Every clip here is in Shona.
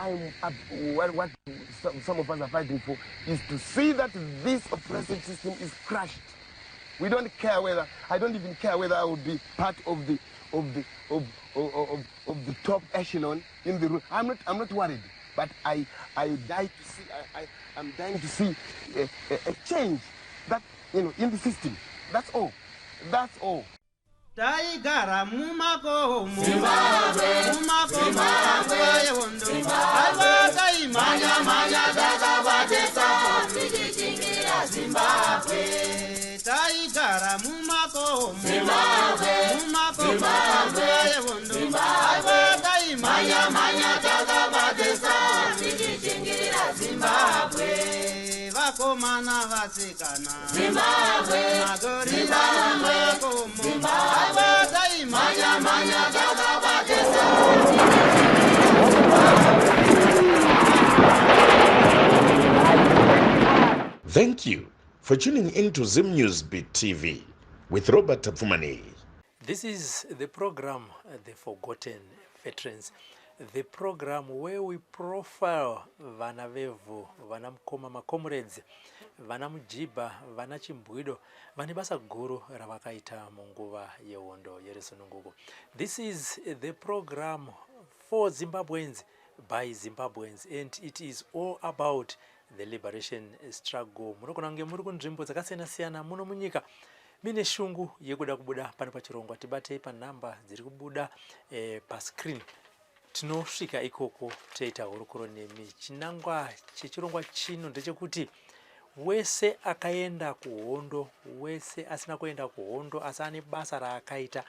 I'm up, what some of us are fighting for is to see that this oppressive system is crushed. We don't care whether, I don't even care whether I will be part of the top echelon in the room. I'm not worried, but I die to see, I'm dying to see a change in the system. That's all. That's all. Taigara mumakomo, mumakomo nguva yehondo. Aiwa, taimhanya-mhanya takabatisa tichichingira Zimbabwe. Taigara mumakomo, mumakomo nguva yehondo. Aiwa, taimhanya-mhanya takabatisa tichichingira Zimbabwe. Vakomana, vasikana, Zimbabwe, magorira mumakomo. Aiwa, taimhanya-mhanya takabatisa. Thank you for tuning in to Zim News Beat TV with Robert Tafumani. This is the program, The Forgotten Veterans, the program where we profile vana vevhu, vana mukoma, macomrades, vana mujibha, vana chimbwido vane basa guru ravakaita munguva yehondo yerusununguko. This is the program for Zimbabweans by Zimbabweans, and it is all about the liberation struggle. Munogona kunge muri kunzvimbo dzakasiyana-siyana muno munyika, mine shungu yekuda kubuda pano pachirongwa. Tibatei panhamba dziri kubuda pascreen. Tinosvika ikoko toita hurukuro nemi. Chinangwa chechirongwa chino ndechekuti wese akaenda kuhondo, wese asina kuenda kuhondo asi ane basa raakaita,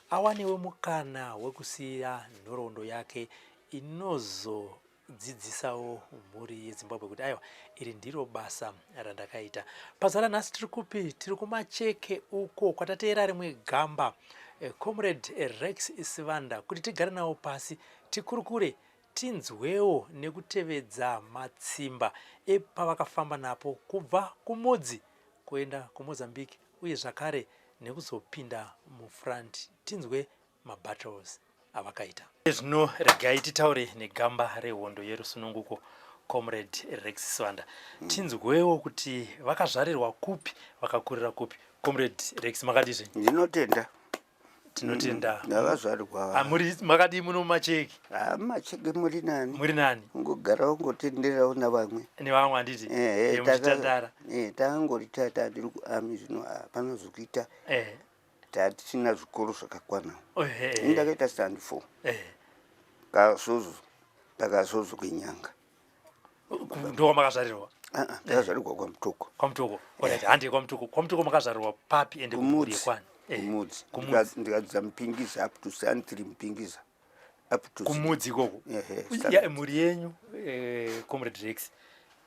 awanewo mukana wekusiya nhoroondo yake inozodzidzisawo mhuri yeZimbabwe kuti aiwa, iri ndiro basa randakaita. Pazuva ranhasi tiri kupi? Tiri kuMacheke uko kwatateera rimwe gamba, Comrade Rex Sivanda, kuti tigare navo pasi, tikurukure, tinzwewo nekutevedza matsimba epavakafamba napo kubva kuMudzi kuenda kuMozambique, uye zvakare nekuzopinda mufront, tinzwe mabattles avakaita. Zvino regai titaure negamba rehondo yerusununguko, Comrade Rex Sivanda, tinzwewo kuti vakazvarirwa kupi, vakakurira kupi. Comrade Rex, makadii zvenyu? Ndinotenda. Tinotenda. Ndakazvarwa Ah, muri makadii muno muMacheke? Ha, Macheke muri nani. Muri nani. Ungogara ungotendererawo navamwe. Nevamwe, handiti? Muchitandara. Takangori tata tiri kuarmy, zvino hapana zvokuita. Tatisina zvikoro zvakakwana. Ini ndakaita stand four kasozo, pakasozo kwenyanga. Ndokwamakazvarirwa? Ah, ah, ndakazvarirwa kwaMutoko. KwaMutoko, alright. Handi kwaMutoko. KwaMutoko makazvarirwa papi, ende kumhuri Kumudzi. yekwani? Kumudzi. Kumudzi. Ndikadzidza Mupingiza up to stand three, Mupingiza up to Kumudzi ikoko? Ehe. Ya, mhuri yenyu, Comrade Rex,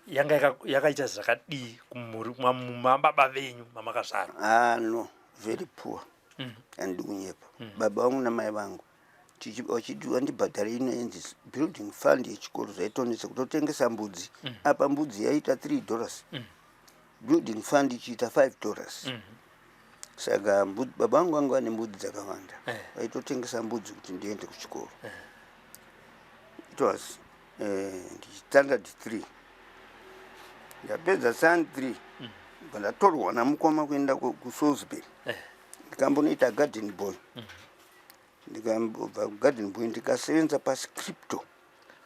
yanga yakaita zvakadii kumhuri mababa venyu mamakazvarwa? Ah, no, very poor. Handidi kunyepa. Baba vangu namai vangu vachiti vandibhadhare inoenzi building fund yechikoro, zvaitonetsa kutotengesa mbudzi. Apa mbudzi yaita $3, building fund ichiita $5. Saka baba vangu vanga vane mbudzi dzakawanda. Vaitotengesa mbudzi kuti ndiende kuchikoro. It was standard three. Ndapedza stand three, bva ndatorwa namukoma kuenda kuSalisbury. Ndikambonoita garden boy. Ndikambobva kugarden boy, ndikasevenza paScripto.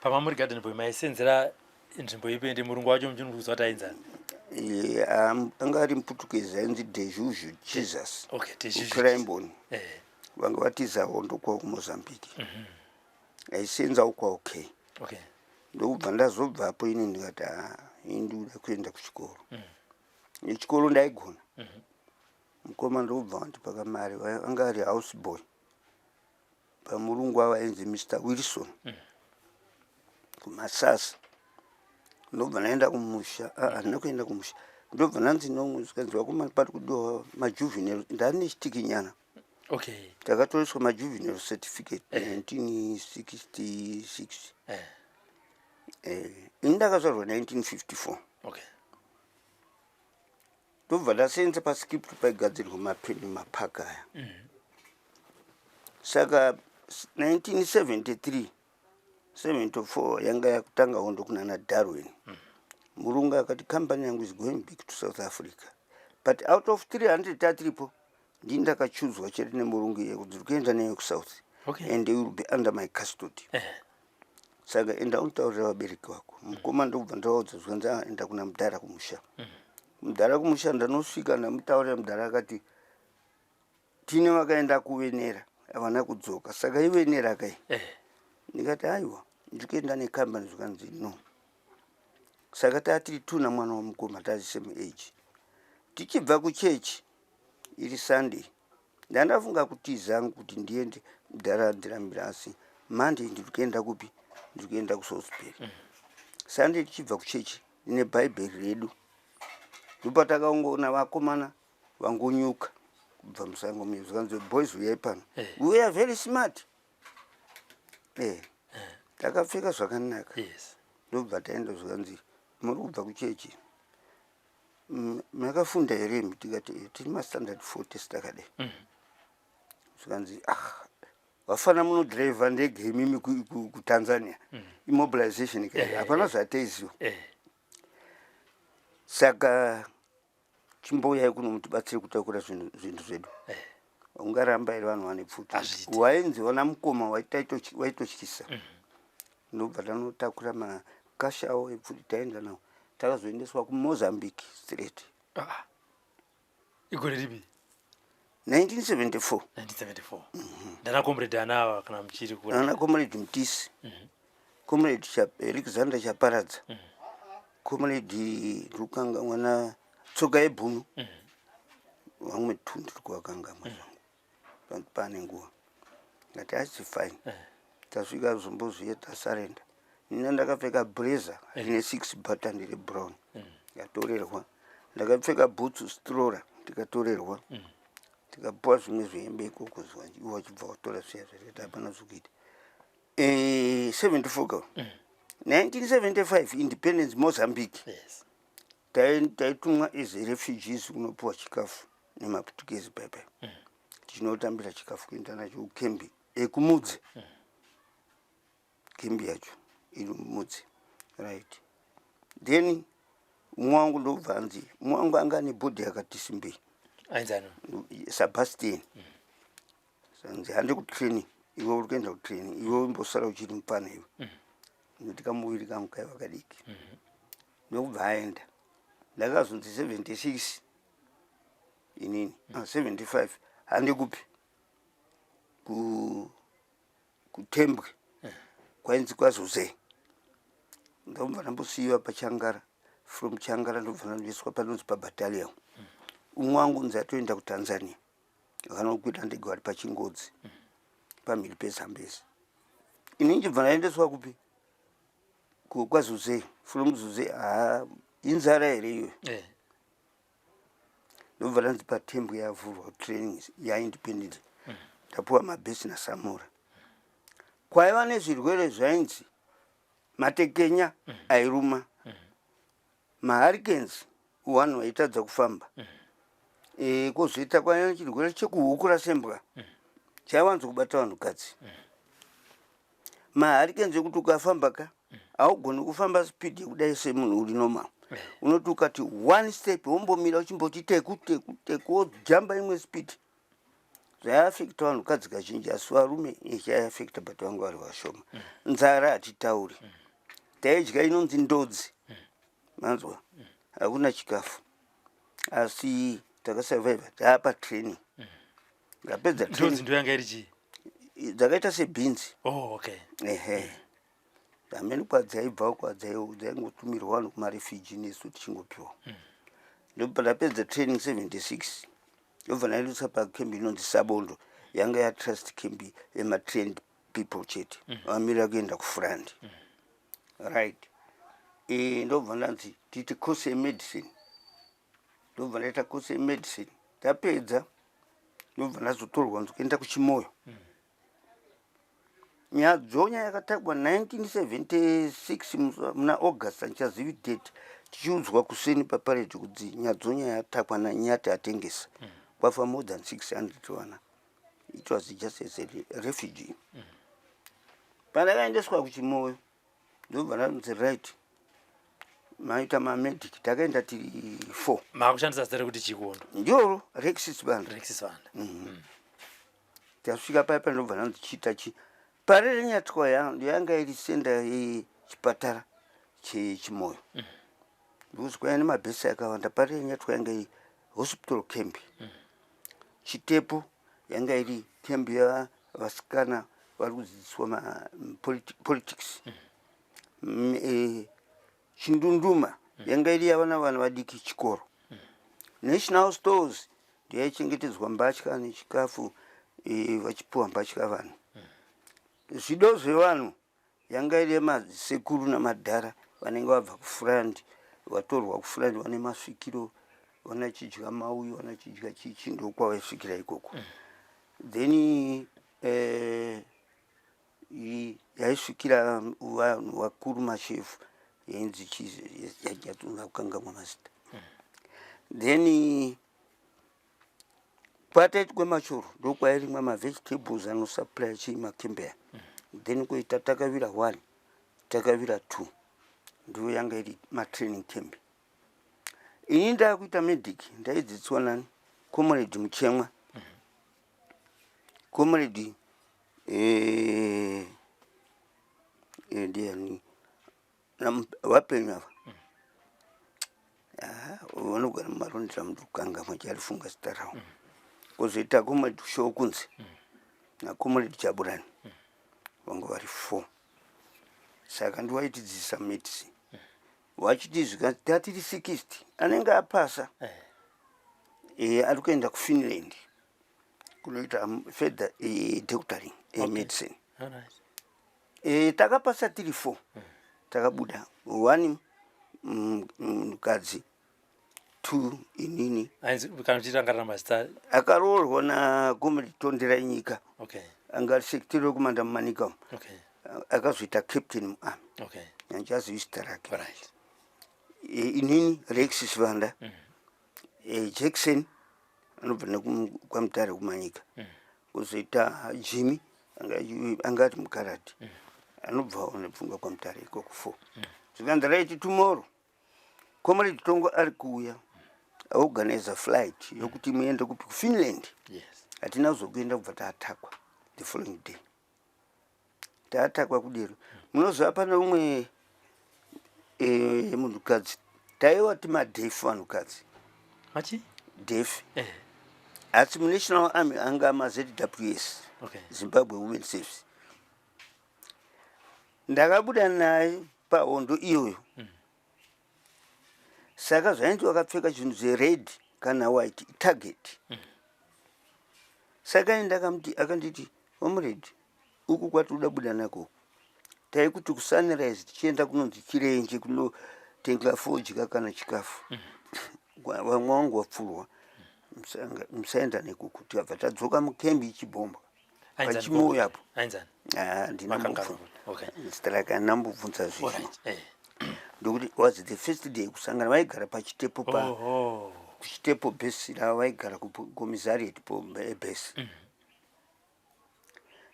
Pamamuri garden boy, maisenzera nzvimbo ipi, ende murungu wacho muchinokuziva kuti ainzani? Anga ari muPutukezi ainzi Dejuju Jesus. Okay, Dejuju. Crimbon. Vanga vatiza hondo kwavo kuMozambique. Aisenzawo kwaOK. Ndokubva ndazobvapo ini, ndikati, "Ah, ini ndikuda kuenda kuchikoro." Nechikoro ndaigona. Mukoma ndokubva wandipa kamari. Anga ari house boy pamurungu avo ainzi Mr Wilson kuMasasa. Ndobva ndaenda kumusha. Ah, handina kuenda kumusha. Ndobva ndanzi nomwe, zikanzi, "Vakomana, pari kudiwa majuvenile." Ndani chitikinyana. Takatoiswa majuvenile certificate 1966. Ini ndakazvarwa 1954. Ndobva ndasenza paScript, paigadzirwa mapeni, mapaka aya. Saka 1973. 74 yanga yakutanga hondo kunana Darwin. Murungu akati company yangu is going back to South Africa, but out of 300 tatiripo, ndini ndakachudzwa chete nemurungu iye kuti ndikuenda neyo kuSouth and you will be under my custody. Saka enda unotaurira vabereki vako. Mukoma ndokubva ndavaudza, zvikanzi, "Ah, enda kuna mudhara kumusha." Mudhara kumusha ndanosvika, ndamutaurira. Mudhara akati, "Tine vakaenda kuVenera, havana kudzoka, saka iVenera kai?" Ndikati, "Aiwa, ndikuenda nekambani." Zvikanzi, "No." Saka tatiri tuna mwana wamukoma, tari same age. Tichibva kuchechi iri Sunday, ndandafunga kutiza hangu kuti ndiende, mudhara ndirambira, asi Monday ndiri kuenda kupi? Ndiri kuenda kuSalisbury. Sunday tichibva kuchechi ndine Bhaibheri redu, ndopatakaongoona vakomana vangonyuka kubva musango muye. Zvikanzi, "Boys, uyai pano." We are very smart, takapfeka zvakanaka. Ndobva taenda, zvikanzi, "Muri kubva kuchechi, makafunda here imi?" Tikati, "Tiri mastandard 4 test." Takadai, zvikanzi, "Ah, vafana, munodhiraivha ndege imimi kuTanzania." Immobilization ka, hapana zvateiziwa. Saka chimbouyai kuno mutibatsire kutakura zvinhu zvedu. Ungaramba here vanhu vane pfuti? Hazviiti. Wainzi vana mukoma waitotyisa. Ndobva tanotakura makasha awo epfuti, taenda nawo, takazoendeswa kuMozambique straight. Ah. Igore ripi? 1974. 1974. Ndana comrade anava kana muchiri kura? Ana Comrade Mtisi, Comrade Alexander Chaparadza, Comrade ndikukanga mwana Tsoka yebhunu, vamwe tu ndiri kuvakangamwa zvangu, pane nguva. Ngati asi fine. Tasvika Zombo zviye, tasurrender. Nina ndakapfeka blazer rine six button rebrown, ndikatorerwa. Ndakapfeka bhutsu Strola, ndikatorerwa. Tikapuwa zvimwe zvihembe ikoko, iwo wachibva watora zviya zvatikati hapana zvokuita. 74 ka, 1975 independence Mozambique. Taitumwa as refugees kunopiwa chikafu nemaPutukezi paipai, tichinotambira chikafu kuenda nacho kukembi ekumudzi. Kembi yacho iri Mudzi, right? Then umwe wangu ndobva anzi, umwe wangu anga ane body yakati simbei. Ainzani? Sebastian. Sanzi, "Handi kutraining, iwe uri kuenda kutraining, iwe umbosara uchiri mupana iwe," nekuti kamuviri kangu kaiva kadiki. Ndokubva aenda. Ndakazonzi 76 inini, ah, 75, handi kupi, kuTembwe kwainzi kwaZoze. Ndobva ndambosiyiwa paChangara. From Changara ndobva ndandoiswa panonzi pabattalion. Umwe wangu nzi atoenda kuTanzania, vakanokwira ndege vari paChingodzi, pamhiri peZambezi. Ini ndibva ndaendeswa kupi? KwaZoze. From Zoze, ha, inzara here iyoyo? Ndobva ndanzi paTembwe yavhurwa training yaindependence. Ndapuwa mabhesi naSamora. Kwaiva nezvirwere zvainzi matekenya airuma, mahurricanes, vanhu vaitadza kufamba. Kwozoita kwaiva chirwere chekuhukura sembwa chaiwanza kubata vanhukadzi, mahurricanes ekuti ukafamba ka, haugoni kufamba speed yekudai semunhu uri normal. Unoti ukati one step, wombomira uchimboti teku teku teku, wojamba imwe speed. Zvaiafecta vanhukadzi kazhinji, asi varume ichaiafecta, but vanga vari vashoma. Nzara hatitauri, taidya inonzi ndodzi, manzwa? Hakuna chikafu, asi takasurviva. Taapa training, ndapedza Ndodzi training. Ndo yanga iri chii? Dzakaita sebhinzi. Oh, okay. Ehe, hamene kwadzaibva, kwadzaingotumirwa vanhu kumarefugee, nesu tichingopiwa. Ndobva ndapedza training 76, ndobva ndaendeswa pakembi inonzi Sabondo, yanga yatrust camp yematrained people chete, vamirira kuenda kufront, right? Ndobva ndanzi tiite course yemedicine. Ndobva ndaita course yemedicine. Ndapedza, ndobva ndazotorwa nzi kuenda kuChimoyo. Nyadzonya yakatagwa 1976 muna August, handichazivi date, tichiudzwa kuseni paparade kuti Nyadzonya yatakwa naNyati atengesa, kwafa more than 600 vana. It was just as a refugee. Pandakaendeswa kuChimoyo, ndobva ndanzi right, maita mamedic. Takaenda tiri four. Maakushandisa zita rekuti chikondo? Ndiro Rexis Banda. Rexis Banda. Tasvika paya, pandobva ndanzi chiita chi Parirenyatwa yanga iri center yechipatara cheChimoyo, because kwaiva nemabhesi akawanda. Parirenyatwa yanga iri hospital camp. Chitepo yanga iri camp yavasikana vari kudzidziswa politics. Chindunduma yanga iri yavana vana vadiki, chikoro. National Stores ndiyaichengetedzwa mbatya nechikafu, vachipiwa mbatya vanhu. Zvido zvevanhu yanga iri yemasekuru namadhara vanenge vabva kufront, vatorwa kufront, vane masvikiro, vanachidya mauyu, vanachidya chichi, ndokwavaisvikira ikoko. Then yaisvikira vanhu vakuru, mashefu, yainzi yakukangamwa mazita. Then kwataiti kwemachoro ndokwairimwa mavegetables anosupply chii, makembeya. Then koita Takawira one, Takawira two, ndiyo yanga iri matraining camp. Ini ndakuita medic, ndaidzidziswa nani? Comrade Muchemwa, comrade ndiani, vapenyu ava vanogara muMarondera, mundikukangamwa charifunga zita ravo. Kwozoita comrade Show kunze nacomrade Chaburani, vanga vari four. Saka ndiwaitidzidzisa medicine, vachiti tatiri 60, anenge apasa ari kuenda kuFinland kunoita further doctoring emedicine. Takapasa tiri four, takabuda one mukadzi, two inini. Kana uchirangarira mazita. Akaroorwa nacomrade Tonderai Nyika. Anga ari secretary wekumanda muManica umu. Akazoita captain muarmy. Handichazivi zita rake. Inini Rex Sivanda, Jackson anobva nekwaMutare kuManyika, kuzoita Jimmy anga ari mukarati, anobvawo nepfungwa kwaMutare ikoko, four. Zvikanzi right, tomorrow comrade Tongo ari kuuya, aorganiza flight yokuti muende kupi? KuFinland. Hatina kuzokuenda, kubva taattackwa the following day. Taattackwa kudero, munoziva pane umwe munhukadzi, taiva timadeaf vanhukadzi. Machi? Deaf. Asi muNational Army anga maZWS, Zimbabwe Women Service. Ndakabuda naye pahondo iyoyo. Saka zvainzi wakapfeka zvinhu zvered kana white, target. Saka ndakamuti, akanditi, "Comrade, uku kwatinoda buda nako, taikuti kuSunrise tichienda kunonzi Chirenje kunotenga fodya kana chikafu, vamwe vangu vapfurwa, musaenda nekuku." Tikabva tadzoka mucamp ichibhomba paChimoyo apo. Ainzani? Handina. Makanganwa. Zita rake handinambobvunza zvizvo. Ndokuti was the first day kusangana, vaigara paChitepo, pa kuChitepo base ravo, vaigara kucommissariat base.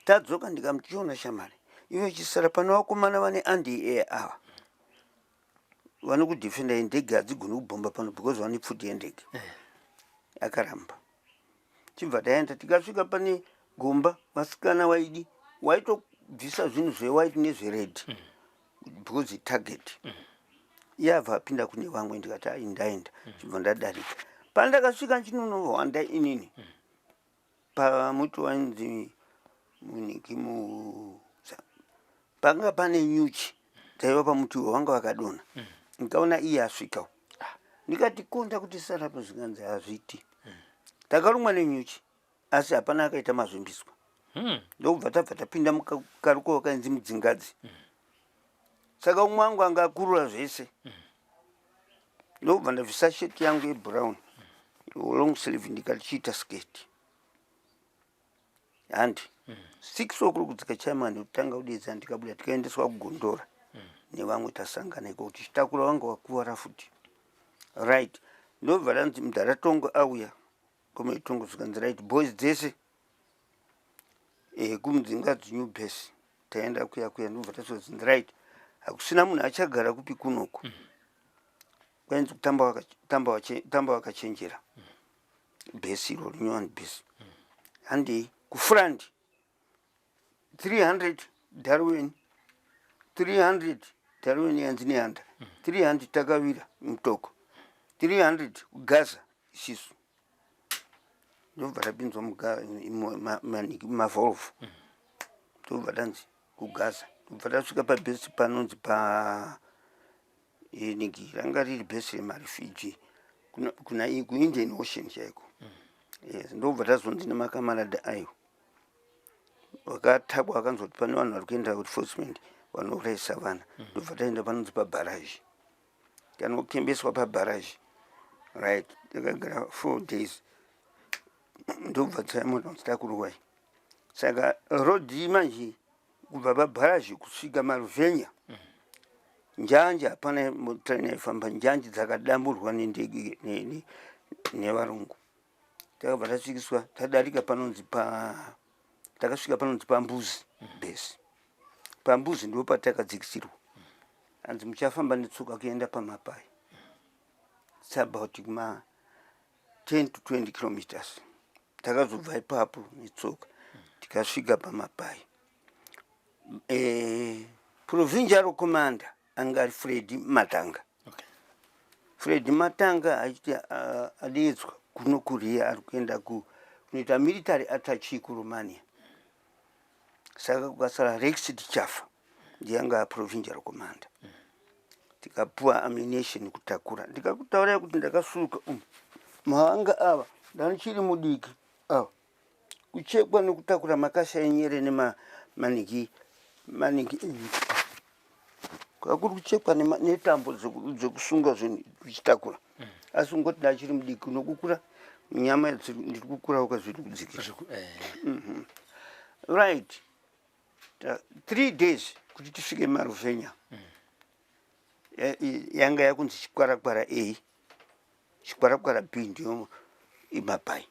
Tadzoka, ndikamuchiona, "Shamari, iwe chisara pano, vakomana vane anti-air ava vanokudefenda, ndege hadzigoni kubhomba pano because vane pfuti yendege." Akaramba. Chibva taenda, tikasvika pane gomba, vasikana waidi waitobvisa zvinhu zvewhite nezvered because target. Iye abva apinda kune vamwe, ndikati, "Ai, ndaenda." Chibva ndadarika. Pandakasvika nchinonohwanda inini pamuti wainzi muniki mu panga pane nyuchi dzaiva pamuti uwo, vanga vakadonha. Ndikaona iye asvika, ndikati, "Konda kuti sarapo." Zvikanzi, "Hazviti." Takarumwa nenyuchi, asi hapana akaita mazvimbiswa. Ndokubva tabva tapinda mukarukova kainzi Mudzingadzi. Saka umwe wangu anga akurura zvese, ndokubva ndabvisa sheti yangu yebrown long sleeve, ndikatichiita sketi handi. 6 o'clock kudzika, chairman kutanga kudedza, ndikabuda, tikaendeswa kuGondora nevamwe. Tasangana ikoko tichitakura vanga vakuvara futi. Right, ndobva ranzi mudhara Tongo auya, komaitongo. Zvikanzi, "Right boys, dzese kuMudzingadzi new base." Taenda kuya kuya, ndobva tasozindi right, hakusina munhu achagara kupi kunoku. Kwainzi kutamba wakachenjera. Bhesi iro rinyowani bhesi, handei kufront. 300 Darwin, 300 Darwin yanzi Nehanda, 300 Takawira Mutoko, 300 kuGaza isisu. Ndobva tapinzwa maVolvo, ndobva tanzi kuGaza. Ndobva tasvika pabhesi panonzi pa niki, ranga riri bhesi remarefugee kuna kuIndian Ocean chaiko. Yes, ndobva tazonzi nemakamarada ayo vakatakwa, vakanzwa kuti pane vanhu vari kuenda reinforcement vanourayisa vana. Ndobva taenda panonzi pabarrage, kanokembeswa pabarrage. Right, takagara 4 days, ndobva tsaimota kunzi takuruwai. Saka rodhi manje kubva pabarrage kusvika Maruvhenya, njanji hapana train yaifamba, njanji dzakadamburwa nendege nevarungu. Takabva tasvikiswa, tadarika panonzi pa, takasvika panonzi paMbuzi base. PaMbuzi ndo patakadzikisirwa, hanzi muchafamba netsoka kuenda paMapai. It's about kuma 10 to 20 kilometers. Takazobva ipapo netsoka tikasvika paMapai. Provincial commander anga ari Fredi Matanga. Fredi Matanga achiti adedzwa kuno kuria, ari kuenda kunoita military attache kuRomania. Saka kukasara Rex Tichafa, ndiye anga provincial commander. Tikapuwa ammunition kutakura. Ndikakutaurai kuti ndakasuka mavanga ava, ndandichiri mudiki ava, kuchekwa nekutakura makasha enyere nemamaniki maniki, kwakuri kuchekwa netambo dzekusunga zvinhu uchitakura. Asi ungoti ndachiri mudiki, nokukura nyama ndiri kukura ukazviri kudzikira. Right, 3 days kuti tisvike Maruvhenya. Yanga yakunzi Chikwarakwara A, Chikwarakwara B, ndiyo iMapai.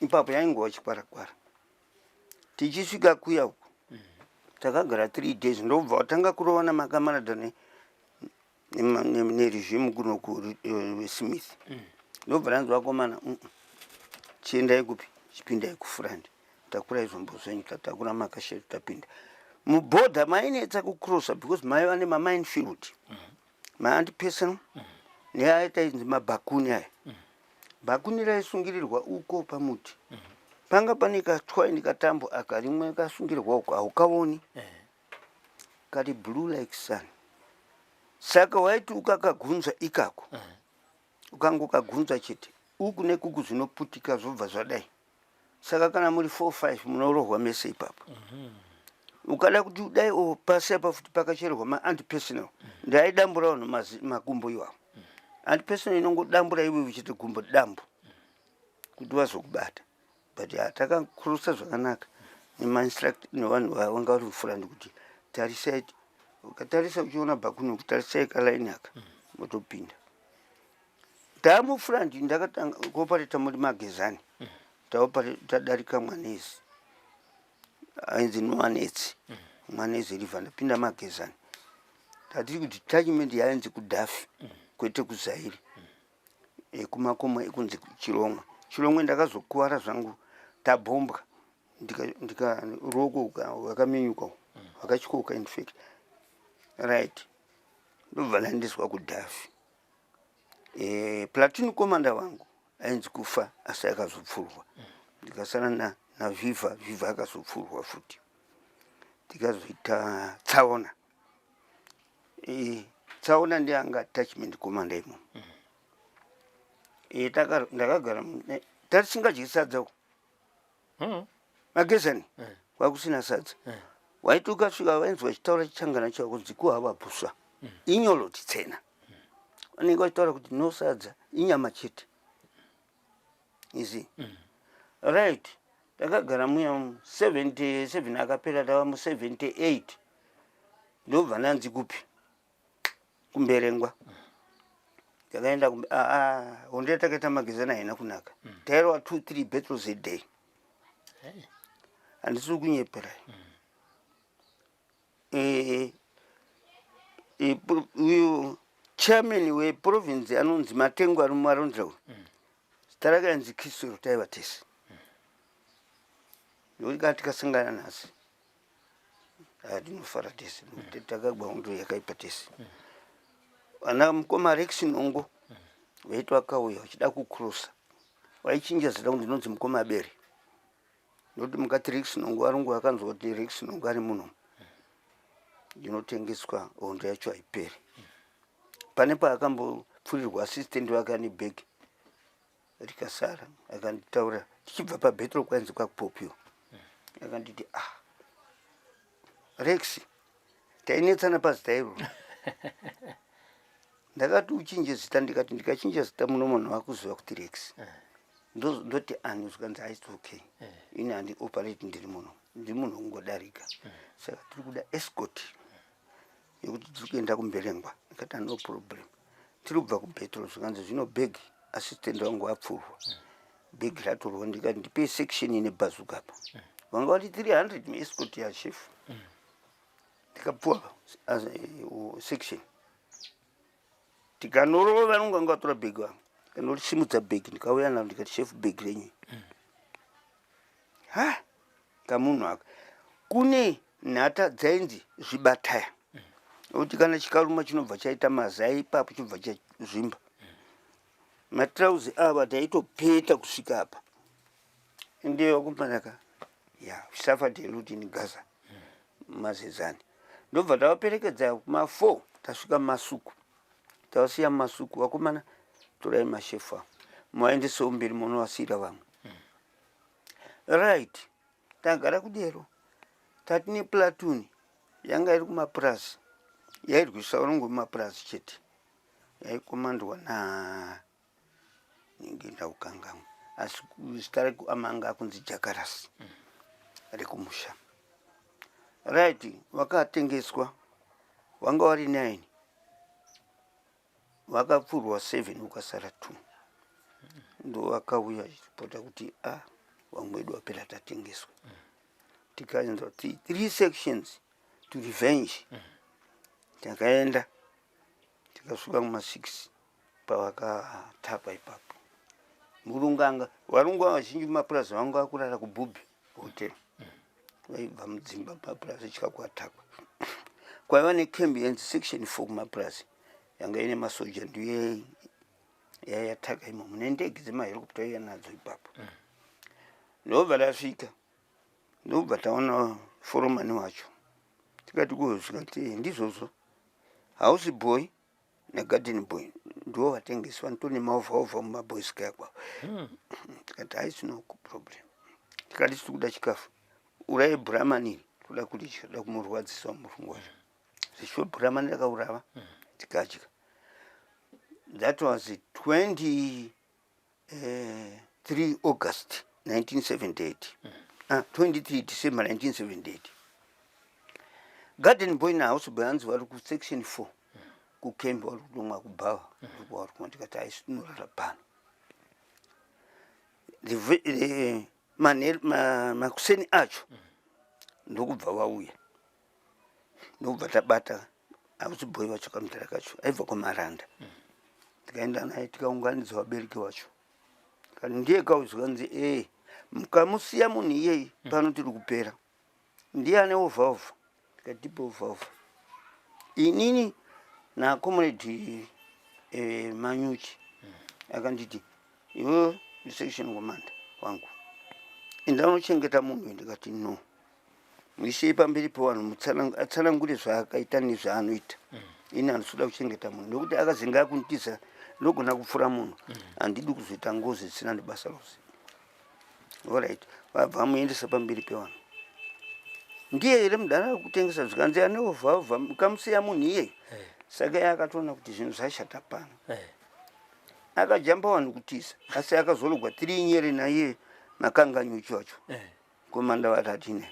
Ipapo yaingova Chikwarakwara. Tichisvika kuya uku, takagara 3 days, ndobva watanga kurova namakamarada neregime kuno kuSmith. Ndobva ranzi, "Vakomana, chiendai kupi, chipindai kufront, takurai zvombo zvenyu." Tatakura makashetu, tapinda mubhodha. Mainetsa kucrossa because maiva nemamine field, maantipersonnel neaitainzi mabhakuni aya. Bhakuni raisungirirwa uko pamuti, panga pane katwaini katambo aka, rimwe kasungirwa uko, haukaoni, kari blue like sun. Saka waiti ukakagunzva ikako, ukangokagunzva chete, uku nekuku zvinoputika, zvobva zvadai. Saka kana muri 4 5 munorohwa mese ipapo. Ukada kuti udai o pasi apa futi pakachererwa maantipersonnel, ndaidambura vanhu makumbo iwawo. Antipersonnel inongodambura iwewe chete, gumbo dambu kuti vazokubata. But takakrusa zvakanaka nemainstruct nevanhu vanga vari mufront kuti tarisai, ukatarisa uchiona bhakuni, kutarisai kalaini aka, motopinda. Taamufront, ndakatanga kuoperata muri Magezani. Tadarika Mwanezi, ainzi Nwanetsi, Mwanezi River. Ndapinda Magezani, tatiri kudetachment yainzi kuDafi, kwete kuZaire, kumakomo ekunzi Chiromwe. Chiromwe ndakazokuvara zvangu, tabhombwa, ndika ruoko rwakaminyuka, rwakatyoka in fact. Right, ndobva ndaendeswa kuDafi. Platoon commander wangu ainzi Kufa, asi akazopfurwa. Ndikasara naViva. Viva akazopfurwa futi, tikazoita tsaona. Tsaona ndiye anga attachment commander imomo. Ndakagara tatisingadyi sadza uku. Magezani kwakusina sadza. Waiti ukasvika vainzi vachitaura chichangana chavo kunzi kuhava bhuswa, inyoloti tsena. Vanenge vachitaura kuti no sadza, inyama chete izi. Right, takagara muya 77 akapera, tava mu78, ndobva ndanzi kupi, kuMberengwa. Takaenda hondo yatakaita Magezana haina kunaka. Tairwa 2 3 battles a day. Handisi kunyeperai. Eh, eh, uyu chairman weprovince anonzi Matengo ari muMarondera uyu, zita rake ainzi Kiswero, taiva tese. Nokuti kana tikasangana nhasi, ah, tinofara tese nokuti takagwa hondo yakaipa tese. Ana mukoma Rex Nongo vaiti vakauya vachida kucrossa, vaichinja zita kuti ndinonzi mukoma Bere, nokuti mukati Rex Nongo, varungu vakanzwa kuti Rex Nongo ari muno, ndinotengeswa, hondo yacho haiperi. Pane paakambopfurirwa assistant wake ane bhegi rikasara, akanditaura tichibva pabetro kwainzi kwakupopiwa, akanditi, "Ah, Rex, tainetsana pazita iroro. Ndakati uchinje zita." Ndikati ndikachinja zita muno munhu wakuziva kuti Rex, ndoti ani? Zvikanzi, "Haisi okay, ini handi operate, ndiri muno, ndiri munhu kungodarika. Saka tiri kuda escort yekuti tiri kuenda kuMberengwa." Ndikati, "No problem, tiri kubva kubetro." Zvikanzi, "Zvino bhegi, assistant wangu apfurwa, bhegi ratorwa." Ndikati, "Ndipei section ine bazooka apa." Vanga vati 300 muescort yashefu. Ndikapuwa section, tikanorova vanonge vanga vatora bhegi vangu, ndikanorisimudza bhegi, ndikauya naro, ndikati, "Shefu, bhegi renyu." Ha, kamunhu aka, kune nhata dzainzi zvibataya, nokuti kana chikaruma chinobva chaita mazai ipapo, chobva chazvimba. Matrauzi ava taitopeta kusvika apa. Ndiyo wakumanaka ya suffered a lot in Gaza, mazezani. Ndobva tavaperekedza kuma4, tasvika mumasuku, tavasiya mumasuku. "Vakomana, torai mashefu avo, muvaendesewo mberi, munovasiyira vamwe." Right, tagara kudero, tatine platoon yanga iri kumapurazi, yairwisa varungu vemapurazi chete, yaikomandwa na ninge ndaukangamwa, asi zita rekuamanga akunzi Jakarasi rekumusha. Right, vakatengeswa vanga vari 9, vakapfurwa 7, ukasara 2. Ndo vakauya vachipota kuti a ah, vamwe vedu vapera, tatengeswa. Tikaenda three sections to revenge. Takaenda, tikasvika kuma6 pavakatapa ipapo. Murunganga varungu vazhinji mumapurazi vanga vakurara kuBhubhi Hotel, vaibva mudzimba mumapurazi chika kuatakwa. Kwaiva nekembi yenzi Section 4 kumapurazi, yanga ine masoja, ndiyo yayataka imomo nendege dzemahelicopter iya nadzo ipapo. Ndobva tasvika, ndobva taona foromani wacho, tikati kuzvika ti ndizvozvo, house boy negarden boy ndiwo vatengeswa, nditone maovhaovha mumaboys kaya kwavo. Tikati, "Haisi no problem." Tikati, "Tiri kuda chikafu, urai bhuramani, toda kudya, toda kumurwadzisa murungu wacho." Zvishuwa, bhuramani rakaurava, tikadya. That was 23 August 1978, ah, 23 December 1978. Garden boy nahouse boy hanzi vari kusection 4 kukembi, vari kutomwa kubhawa, vari kumwa. Tikati, "Haisi, tinorara pano." Makuseni acho ndokubva vauya, ndokubva tabata house boy vacho, kamudhara kacho aibva kwaMaranda. Tikaenda naye, tikaunganidza vabereki vacho. Kani ndiye kauzwanzi e mukamusiya munhu iyeyi pano tiri kupera, ndiye ane ovhaovha. Tikati, "Tipe ovhaovha." Inini nacomrade Manyuchi, akanditi, "Iwe section commander wangu, enda unochengeta munhu uyu." Ndikati, "No, muisei pamberi pevanhu, atsanangure zvaakaita nezvaanoita. Ini handisi kuda kuchengeta munhu nekuti akazenga akunditiza, ndogona kupfura munhu. Handidi kuzoita ngozi dzisina nebasa rose." Alright, vabva vamuendesa pamberi pevanhu. "Ndiye here mudhara kutengesa?" Zvikanzi, "Ane ovhaovha, mukamusiya munhu iyeye." Saka iye akatoona kuti zvinhu zvashata pano, akajamba vanhu kutiza, asi akazorogwa tiri nyere naiye Makanganyuchi wacho, komanda vatatine,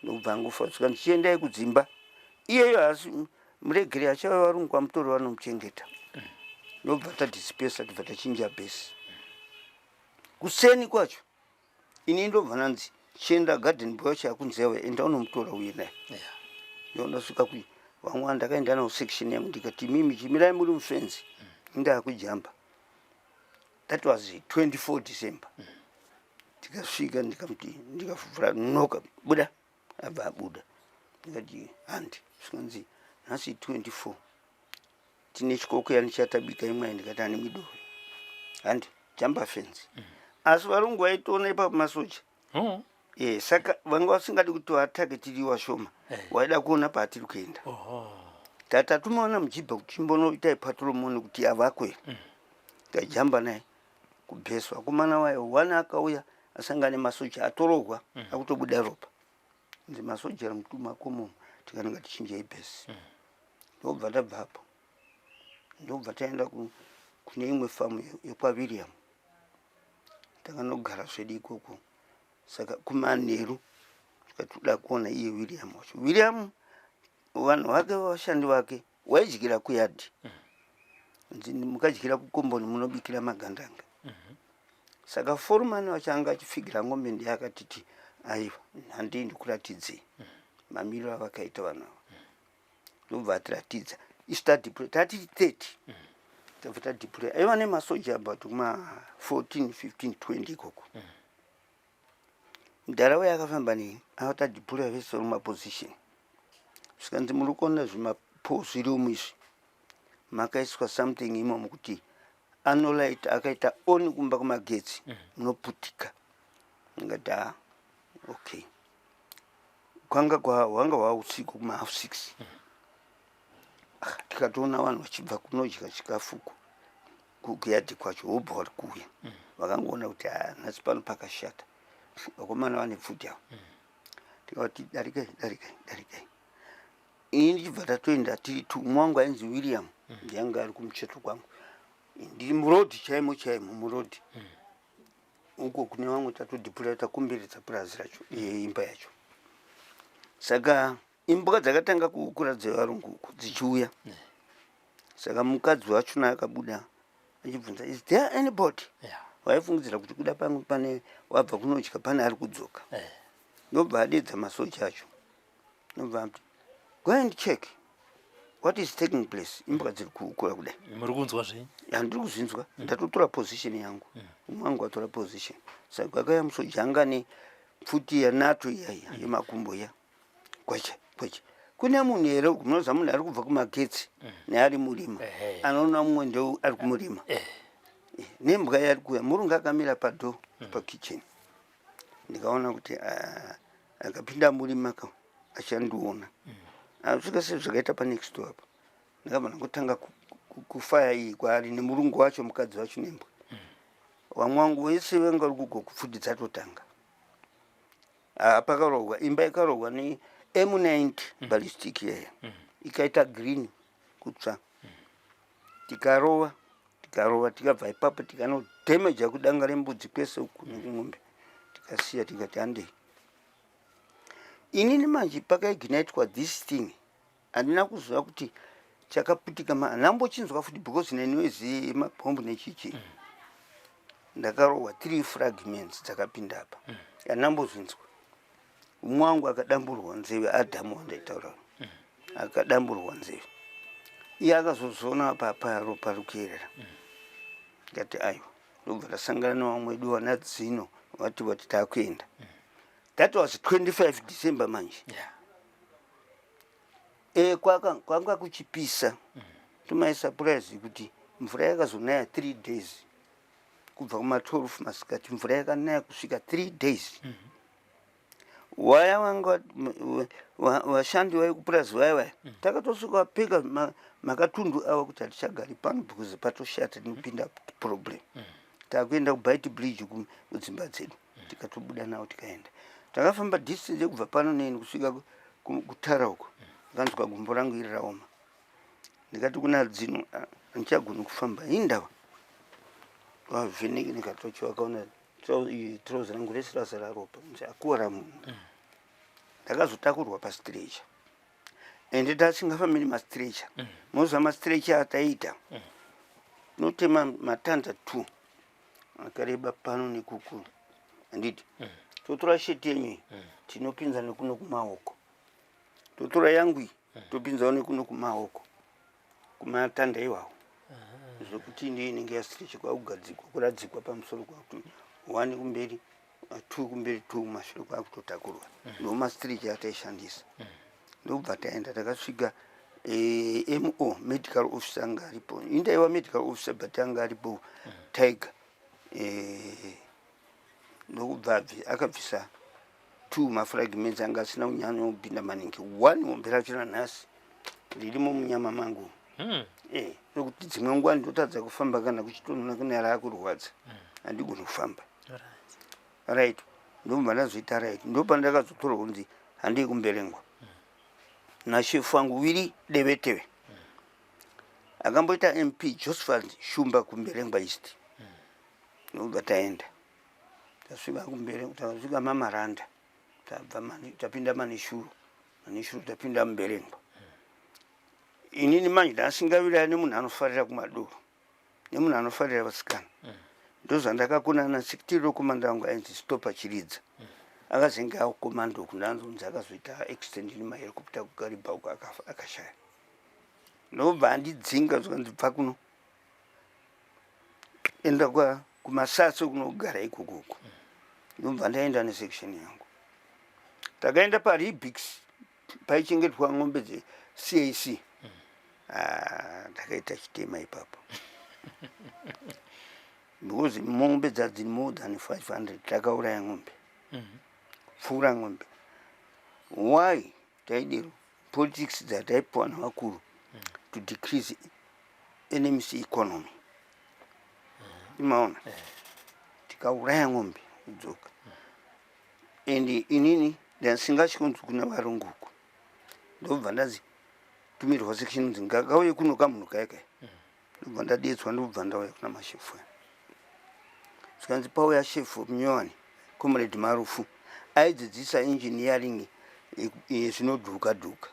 ndokubva angofa. Zvikanzi, "Chiendai kudzimba, iyeyo haasi muregere, achava varungu kwamutori vanomuchengeta." Ndobva tadispersa, tibva tachinja bhesi. Kuseni kwacho ini ndobva nanzi, "Chienda, garden boy wacho akunzi yauya, enda unomutora uye naye." Ndondosvika ku vamwe vandakaenda navo section yangu, ndikati, "Mimi chimirai muri mufenzi, indakujamba." That was 24 December. Tikasvika, ndikamuti, ndikavhura noka, "Buda." Abva abuda. Ndikati, "Handi." Zvikanzi, "Nhasi 24, tine chikoko yani chatabika imwe." Ndikati, "Hani midoro, handi jamba fenzi." Asi varungu vaitoona ipapo, masoja. E, saka vanga vasingadi kuti vatake tiri washoma. Waida kuona paatiri kuenda. Tatatumaona mujibha kuti chimbonoitai patrol muone kuti avakwe. Tajamba naye kubheswa akomana wayo one akauya asangana nemasoja atorohwa, akutobuda ropa. Nzi masoja ari mumakomo, tikananga tichinjei bhesi. Ndobva tabvapo, ndobva taenda kune imwe famu yekwaWilliam. Takanogara zvedu ikoko. Saka kumanheru tikatoda kuona iye William wacho. William, vanhu vake, vashandi vake waidyira kuyadhi. Nzi mukadyira kukomboni munobikira magandanga. Saka foreman wacho anga achipfigira ng'ombe, ndiye akatiti, "Aiwa, handei ndikuratidzei mamiriro avakaita vanhu ava." Ndobva atiratidza. Isu tadeploy tati 30, tabva tadeploy. Aiva nemasoja about kuma 14, 15, 20 ikoko. Mudhara uyo akafamba neni, ava tadeploya vese mumaposition. Zvikanzi, "Muri kuona zvimapo zviri umu izvi? Makaiswa something imomo kuti anolight akaita on kumba kumagetsi munoputika." Ndingati, "Ha, okay." Kwanga hwanga hwa usiku kuma 6:30. Ah, tikatoona vanhu vachibva kunodya chikafu kuyadhi kwacho, wobva vari kuuya. Vakangoona kuti, "Ah, nhasi pano pakashata, vakomana vane pfuti ava." Tikavati, "Darikai, darikai, darikai." Ini ndichibva tatoenda tiri two. Umwe wangu ainzi William, ndiyanga ari kumucheto kwangu. Ndiri murodhi chaimo chaimo, murodhi uko kune vamwe. Tatodeploya, takumbiridza purazi racho, imba yacho. Saka imbwa dzakatanga kukura dzevarungu uku dzichiuya. Saka mukadzi wachona akabuda achibvunza, "Is there anybody?" Vaifungidzira kuti kuda pamwe pane wabva kunodya, pane ari kudzoka. Ndobva adedza masoja acho, ndobva ati, "Go and check what is taking place, imbwa dziri kukura kudai." Muri kunzwa zvenyu? Handiri kuzvinzwa, ndatotora position yangu. Umwe wangu atora position. Saka akauya musoja anga nepfuti yanato iyaiya yemakumbo iya. Kweche kweche, "Kune munhu here uku?" Munoziva munhu ari kubva kumagetsi neari murima, anoona mumwe ndeu ari kumurima. Nembwa yari kuuya. Murungu akamira padoor pakitchen. Ndikaona kuti, ah, akapinda murima ka achandiona. Asvika sezvakaita panext door apa, ndakabva ndangotanga kufaya iyi kwaari nemurungu wacho, mukadzi wacho nembwa. Vamwe vangu vese vanga vari kugokupfuti dzatotanga. Ah, pakarohwa imba, ikarohwa ne M90 ballistic yaya, ikaita green kutsva. Tikarova, tikarova, tikabva ipapo tikanodhemeja kudanga rembudzi kwese uku nekumombe. Tikasiya, tikati handei. Inini manje pakaignitwa this thing, handina kuziva kuti chakaputika. Handambochinzwa futi because nenoise yemabhombu nechichi. Ndakarohwa three fragments dzakapinda apa, handambozvinzwa. Umwe wangu akadamburwa nzeve, Adhamu wandaitaura, akadamburwa nzeve. Iye akazozoona papa ropa rikuyerera. Ndikati, "Aiwa." Ndobva tasangana nevamwe vedu vana dzino, vati taakuenda. That was 25 December manje. E, kwanga kuchipisa. To my surprise kuti mvura yakazonaya 3 days, kubva kuma12 masikati mvura yakanaya kusvika 3 days. Waya vanga vashandi vai kupurazi vaya vaya, takatosvika vapfeka makatundu ava kuti hatichagari pano because patoshata, tinopinda problem. Takuenda kuBeitbridge kudzimba dzedu. Tikatobuda navo, tikaenda. Takafamba distance yekubva pano neni kusvika kutara uko. Ndakanzwa gumbo rangu iri raoma. Ndikati kuna dzino, "Ah, handichagoni kufamba, indava." Vavheneki ndikatochi, vakaona trouser rangu rese razara ropa. Akuwara munhu. Ndakazotakurwa pastretcher, ende tasingafambi nemastretcher. Munoziva mastretcher ataiita? Tinotema matanda two akareba pano nekuku, handiti? Totora sheti yenyu iyi, tinopinza nekuno kumaoko. Totora yangu iyi, topinzawo nekuno kumaoko, kumatanda iwawo, zvokuti ndiyo inenge yastretch, kwakugadzikwa, kuradzikwa pamusoro, kwakuti one kumberi, two kumberi, two kumashure, kwakutotakurwa. Ndomastretch ataishandisa. Ndobva taenda, takasvika, mo medical officer anga aripo. Indaiva medical officer, but anga aripo Tiger. Ndokubva akabvisa two mafragments anga asina kunyanya kupinda maningi. One hombe racho nanhasi ririmo munyama mangu. Nokuti dzimwe nguva ndotadza kufamba kana kuchitonona, kuna raakurwadza, handigoni kufamba. Right, ndobva ndazoita right. Ndopandakazotorwa kunzi handii kuMberengwa nashefu wangu Wiri Deveteve, akamboita MP Josephat Shumba kuMberengwa East. Ndobva taenda, tasvika kuMberengwa, takasvika Mamaranda, tabva tapinda Manishuru, Manishuru tapinda muMberengwa. Inini manje ndasingawirirani nemunhu anofarira kumadoro nemunhu anofarira vasikana. Ndozvandakakona nasekitiri commander wangu ainzi Stopa Chiridza. Akazenge akomando kundanzonzi akazoita accident nemahelicopter kuKariba uko, akafa, akashaya. Ndobva andidzinga, zvikanzi, "Bva kuno, enda kuMasatso kunogara ikokoko." Ndobva ndaenda nesection yangu, takaenda paRibix paichengetwa ng'ombe dzeCAC. Ah, ndakaita chitema ipapo because mombe dzadziri more than 500. Takauraya ng'ombe, kupfuura ng'ombe. Why taidero? Politics dzataipiwa navakuru to decrease enemy's economy, imaona. Tikauraya ng'ombe, kudzoka, and inini ndasingatyi kunzi kuna varungu uku. Ndobva ndazi tumirwa section, nzi ngakauye kuno kamunhu kaya kaya. Ndobva ndadetswa, ndobva ndauya kuna mashefu aya. Zvikanzi pauya shefu munyowani, Comrade Marufu, aidzidzisa engineering zvinodhuka dhuka.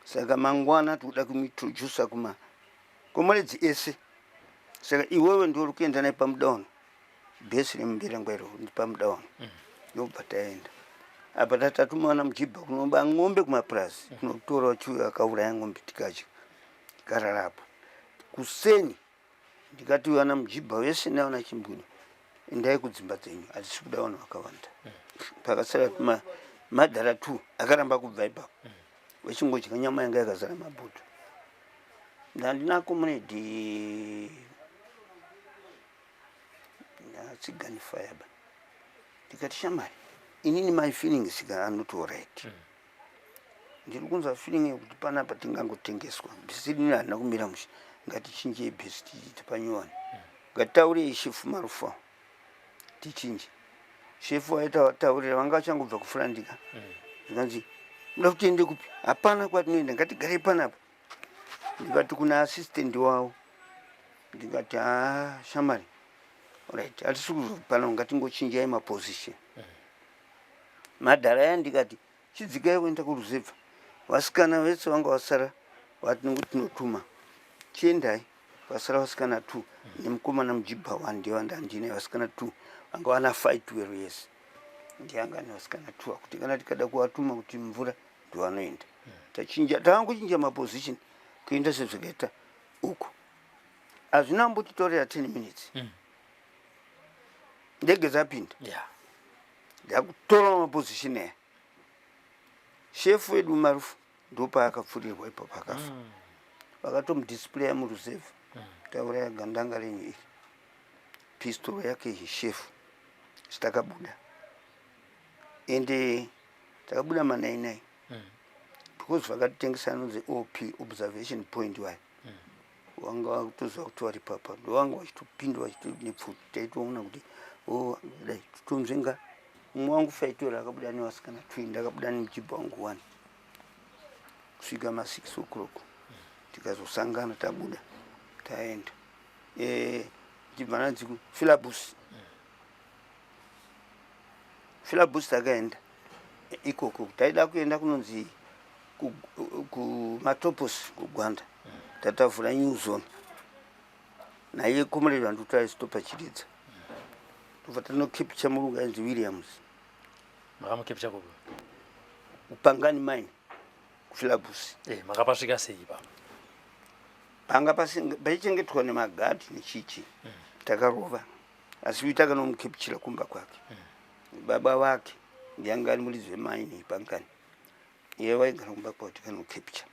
Saka mangwana tikuda kumuintrodusa kuma comrades ese, saka iwewe ndiwe uri kuenda naye pamudaono bhesi remuMberengwa iro pamudaono. Ndobva taenda. Apa tatatuma mujibha kunoba ng'ombe kumapurazi, kunotora uchiuya, akauraya ng'ombe, tikadya, tikararapo. Kuseni ndikati vana mujibha vese navana Chimbwino, endai kudzimba dzenyu, hatisi kuda vanhu vakawanda. Pakasara madhara two akaramba kubva ipapo, vachingodya nyama yanga yakazara mabhodho. Ndandina comrade Tsigani Fayaba. Ndikati, "Shamari, inini my feelings ka are not alright. Ndiri kunzwa feeling yekuti panapa tingangotengeswa. Bhisi rino harina kumira mushe. Ngatichinjei bhisi, tiite panyowani. Ngatitaurei shefu Marufa, tichinje." Shefu aitaurira vanga vachangobva kufurandika. Zvikanzi, "Muda kuti tiende kupi? Hapana kwatinoenda, ngatigarei panapa." Ndikati kuna assistant wavo, ndikati, "Ha, shamari, right, hatisi kuzopana, ngatingochinjai maposition." Madhara aya ndikati, "Chidzikai kuenda kuruzevha, vasikana vese vanga vasara vatinongo tinotuma, chiendai." Vasara vasikana two nemukomana mujibha one, ndiye ndandine vasikana two vanga vana fight wero yese, ndiyanga nevasikana two, akuti kana tikada kuvatuma kuti mvura, ndovanoenda. Tachinja, takanguchinja maposition kuenda sezvakaita uku. Hazvina kumbotitorera 10 minutes, ndege dzapinda, ndakutora maposition aya. Shefu wedu Marufu ndopaakapfurirwa ipapo, akafa. Vakatomudisplaya muruzevha, "Tauraya gandanga renyu iri, pistol yake iyi, shefu." Sitakabuda, ende takabuda manainai because vakatitengesa anonzi op, observation point wayo. Wanga wakutoziva kuti vari papa, ndovanga vachitopinda vachitonepfuti, taitoona kuti o dai titonzvenga. Mumwe wangu Faitora akabuda nevasikana two, ndakabuda nemujibha wangu one, kusvika ma6 o'clock tikazosangana tabuda, taenda. Tichibva nanzi Filabusi, Filabusi takaenda ikoko. Taida kuenda kunonzi kuMatopos, kuGwanda. Tatavhura new zone naiye comrade vanduti aistopa Chiridza, tobva tanocapture murungu ainzi Williams. Makamukepcha kupi? Kupangani Mine. kuFilabusi. Makapasvika sei ipapo? Panga paichengetwa nemagadhi nechichi. Takarova, asi takanomucaptura kumba kwake. Baba vake ndianga ari muridzi wemaini pangani, iye vaigara kumba kwavo. Tikanocapture.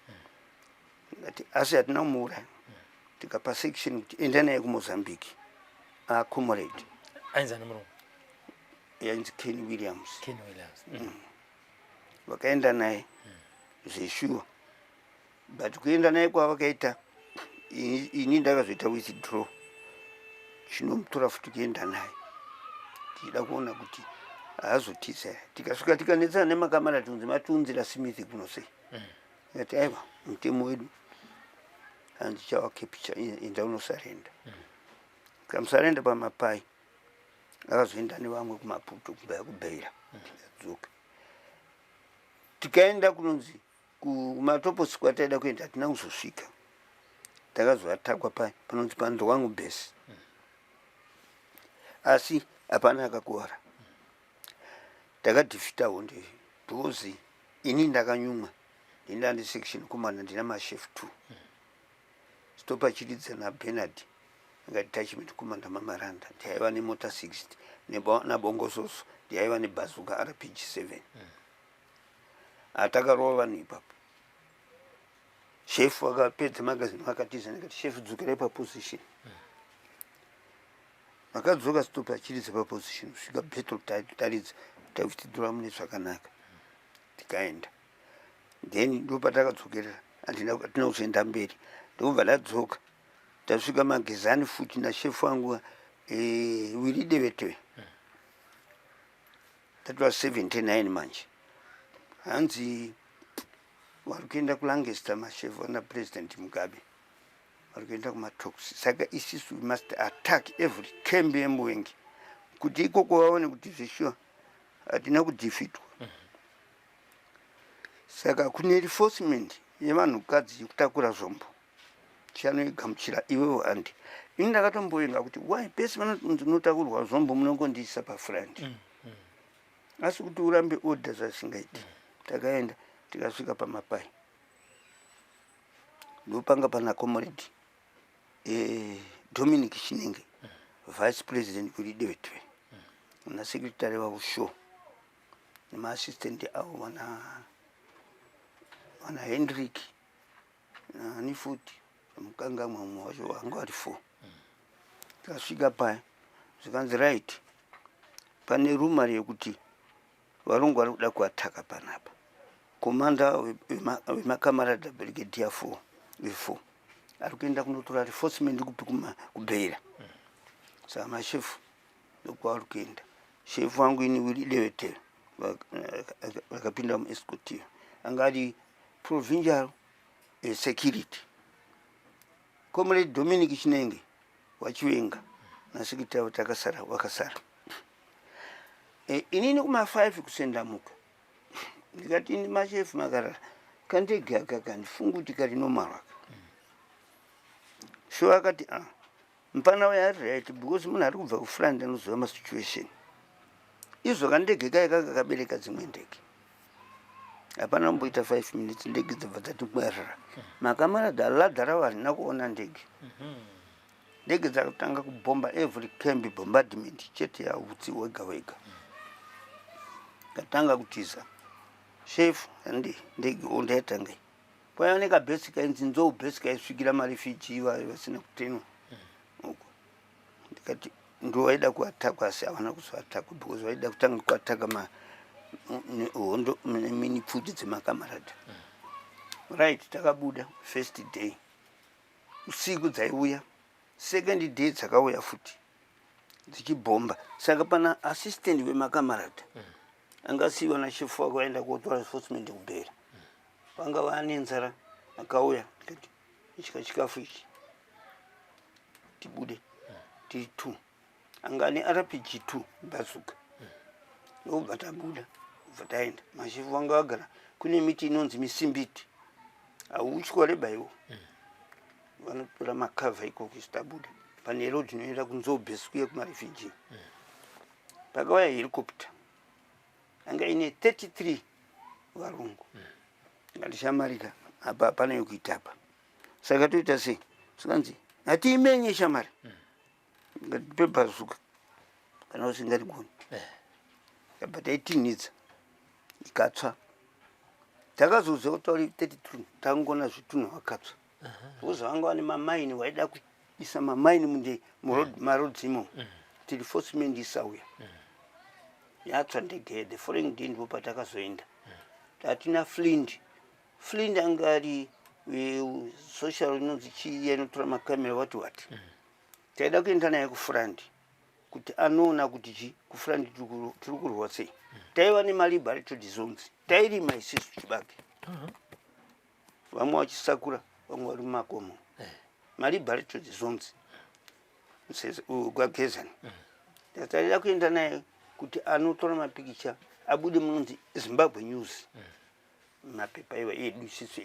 Ndati asi hatina kumuuraya, tikapa section kuti enda naye kuMozambique, acomrade. Ainzi ani murungu? Yainzi Ken Williams. Ken Williams. Vakaenda naye zveshuwa, but kuenda naye kwavakaita, ini ndakazoita withdraw, chinomutora futi kuenda naye, tichida kuona kuti haazotiza here. Tikasvika tikanetsana nemakamara, tinzi matiunzira Smith kuno sei? Tikati aiwa, mutemo wedu hanzi chawacapture, enda unosurrender. Tikamusurrender pamapai, akazoenda nevamwe kuMaputo kuBeira, adzoka. Tikaenda kunonzi kuMatoposi kwataida kuenda, hatina kuzosvika. Takazoattackwa pai panonzi paNdwangu Base, asi hapana akakuvara. Takadefeata hondo iyi because ini ndakanyumwa, ndinda section commander, ndina mashefu two, Stopachiridza naBernard anga detachment commander, Mamaranda ndiaiva nemota 60, naBongososo ndiaiva nebazooka RPG 7. Atakarova vanhu ipapo. Shefu akapedza magazini, akatiza. Ndikati, "Shefu, dzokerai paposition." Vakadzoka, Stopachiridza paposition kusvika battle taridza, tawithdraw mune zvakanaka, tikaenda. Then ndopatakadzokerera, hatina kuzoenda mberi. Ndobva ndadzoka, tasvika Magezani futi nashefu wangu Willy Devetwe. That was 79. Manje hanzi vari kuenda kuLancaster, mashefu ana President Mugabe vari kuenda kumatalks, saka isisu we must attack every camp yemuvengi kuti ikoko vaone kuti zveshuwa hatina kudefeatwa. Saka kune reinforcement yevanhukadzi yekutakura zvombo, chanoigamuchira iwewo handi. Ini ndakatomboenga kuti why pese vanonzi unotakurwa zvombo munongondiisa pafront, asi kuti urambe order zvasingaiti. Takaenda, tikasvika pamapai, ndopanga pana Comrade Dominic Chinenge, vice president kuri Devetwe, nasecretary wavo Shaw nemaassistant avo, vana Hendrik nani futi mukangamwa mumwe wacho, vanga vari four. Tikasvika paya, zvikanzi right, pane rumour yekuti varungu vari kuda kuattacka panapa. Commander wemakamarada, brigadier four vefour, ari kuenda kunotora reinforcement kupi? KuBeira. Saka mashefu ndokwavari kuenda. Shefu wangu ini Willy Devetero vakapinda muescort iyo, anga ari provincial security. Comrade Dominic Chinenge waChiwenga nasecretary takasara, vakasara. Inini kuma5 kusendamuka, ndikati ini mashefu makarara, kandege aka kandifunga kuti kari normal aka. So akati ah, mupana uyo ari right because munhu ari kubva kufront anoziva masituation. Izvo kandege kaya kanga kabereka dzimwe ndege, hapana kumboita 5 minutes, ndege dzobva dzati mwerera. Makamarada ladha ravo harina kuona ndege. Ndege dzakatanga kubhomba every camp, bombardment chete yautsi wega wega. Ndatanga kutiza, shefu handi ndege ondaitanga. Kwaiva nekabhesi kainzi Nzou Base, kaisvikira marefugee vayo vasina kutenwa uko. Ndikati ndo vaida kuattackwa, asi havana kuzoattackwa because vaida kutanga kuattacka hondo nemini pfuti dzemakamarada. Right, takabuda first day usiku, dzaiuya. Second day dzakauya futi dzichibhomba. Saka pana assistant wemakamarada angasiyiwa nashefu wake, vaenda kotora reinforcement kuBeira, vanga vane nzara. Akauya, ndikati idya chikafu ichi tibude tiri two. Anga ane RPG 2 bazooka. Ndobva tabuda, bva taenda. Mashefu vanga vagara kune miti inonzi misimbiti, hautyore baiwo, vanotora macover ikoko. Isu tabuda pane road inoenda kuNzou Base kuye kumarefugee, pakauya helicopter anga ine 33 varungu. Ndikati, apa hapana yokuita apa. Saka toita sei? Sikanzi hatiimenye shamari. Ngatipe bhazuka kana usingarigoni. Tabva taitinhidza, ikatsva. Takazoziva kuti vari 32, tangona zvitunhu vakatsva, because vanga vane mamaini, vaida kuisa mamaini munde marodzi imomo kuti reinforcement isauya. Yatsva ndege, the following day ndipo patakazoenda tatina Flint. Flint anga ari social inonzi chii, inotora makamera, wati wati. Taida kuenda naye kufront kuti anoona kuti chi kufront tiri kurwa sei. Taiva nemaliberatory zones, tairima isisu chibage, vamwe vachisakura, vamwe vari mumakomo. Maliberatory zones kwaGezani. Taida kuenda naye kuti anotora mapikicha abude munonzi Zimbabwe News, mapepa iwa edu isusu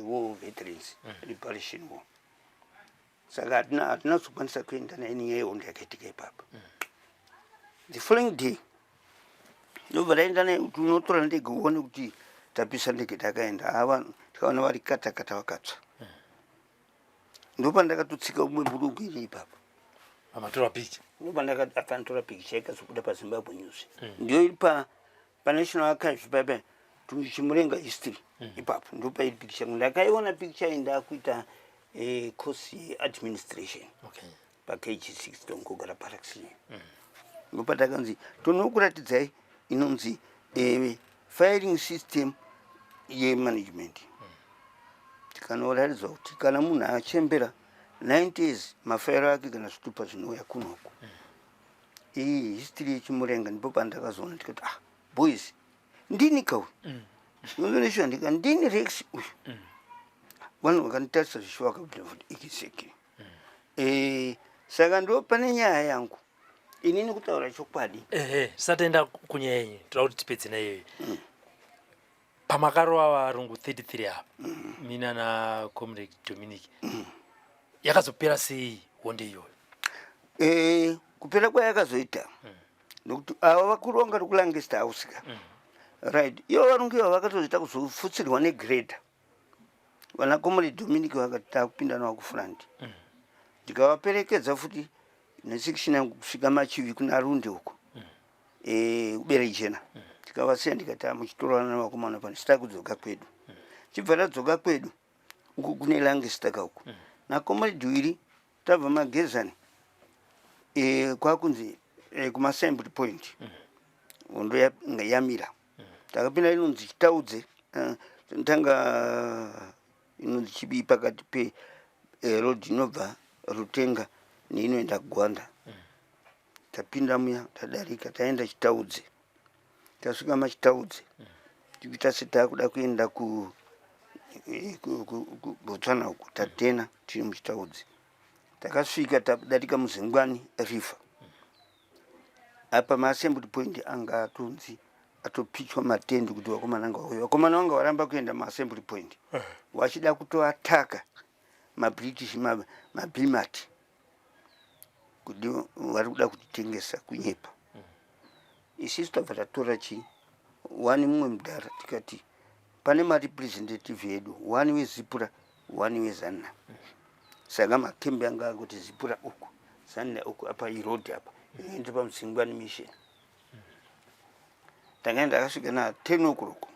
war veterans, liberation war. Saka hatina kuzokwanisa kuenda naye nenyaya yehondo yakaitika ipapo. The following day ndobva taenda naye kuti unotora ndege uone kuti tapisa ndege. Takaenda, ava tikaona vari kata kata, vakatsva. Ndopandakatotsika umwe bhurugwa iri ipapo. Pamatora picha? Ndopandakatora pikicha, ikazobuda paZimbabwe News. Ndiyo iri paNational Archives paipa, Chimurenga history ipapo, ndopairi pikicha. Ndakaiona pikicha iyi ndakuita course yeadministration paKG6, Tongogara Barracks. Ndopatakanzi tonokuratidzai inonzi firing system yemanagement. Tikanoratidzwa kuti kana munhu achembera 90 years, mafairo ake kana zvitupa zvinouya kunoku. Iyi history yeChimurenga. Ndipo pandakazoona, tikati, "Ah boys, ndini kauyu." Unoneshuwa, ndika ndini Rex uyu. Vanhu vakanditarisa zvishuwa, vakabuda futi ikiseki. Saka ndo pane nyaya yangu inini, kutaura chokwadi. Ehe, tisataenda kunyaya yenyu, toda kuti tipedze naiyoyo. Pamakarova varungu 33 apa, mina nacomrade Dominic, yakazopera sei hondo iyoyo? Kupera kwayakazoita, nokuti ava vakuru vanga ri kuLancaster House ka, right? Ivo varungu ivo vakatozoita kuzofutsirwa negrader. Vana comrade Dominic vakati takupinda navo kufront. Ndikavaperekedza futi nesection yangu kusvika Machivi kuna Runde uko, kuBerejena. Tikavasiya, ndikati, "Ah, muchitorana nevakomana pano, sitakudzoka kwedu." Chibva tadzoka kwedu uku kune Lancaster kauku nacomrade Wiri. Tabva Magezani, kwakunzi kumassembly point hondo yamira. Takapinda inonzi Chitaudze, tanga inonzi Chibii, pakati pe road inobva Rutenga neinoenda Gwanda. Tapinda muya, tadarika, taenda Chitaudze. Tasvika maChitaudze, tikuita setakuda kuenda kuBotswana uku. Tatena tiri muChitaudze, takasvika tadarika Muzingwani River. Apa maassembly point anga atonzi atopichwa matendi kuti vakomana ngavauye. Vakomana vanga varamba kuenda maassembly point, vachida kutoataka maBritish, mabhimat, kuti vari kuda kutitengesa, kunyepa. Isisu tabva tatora chi one mumwe mudhara, tikati pane marepresentative edu, one weZIPRA, one weZANLA. Saka makembi anga akuti ZIPRA uku, ZANLA uku. Apa iroad apa inoenda paMuzingwani Mission. Takaenda, akasvika na 10 o'clock.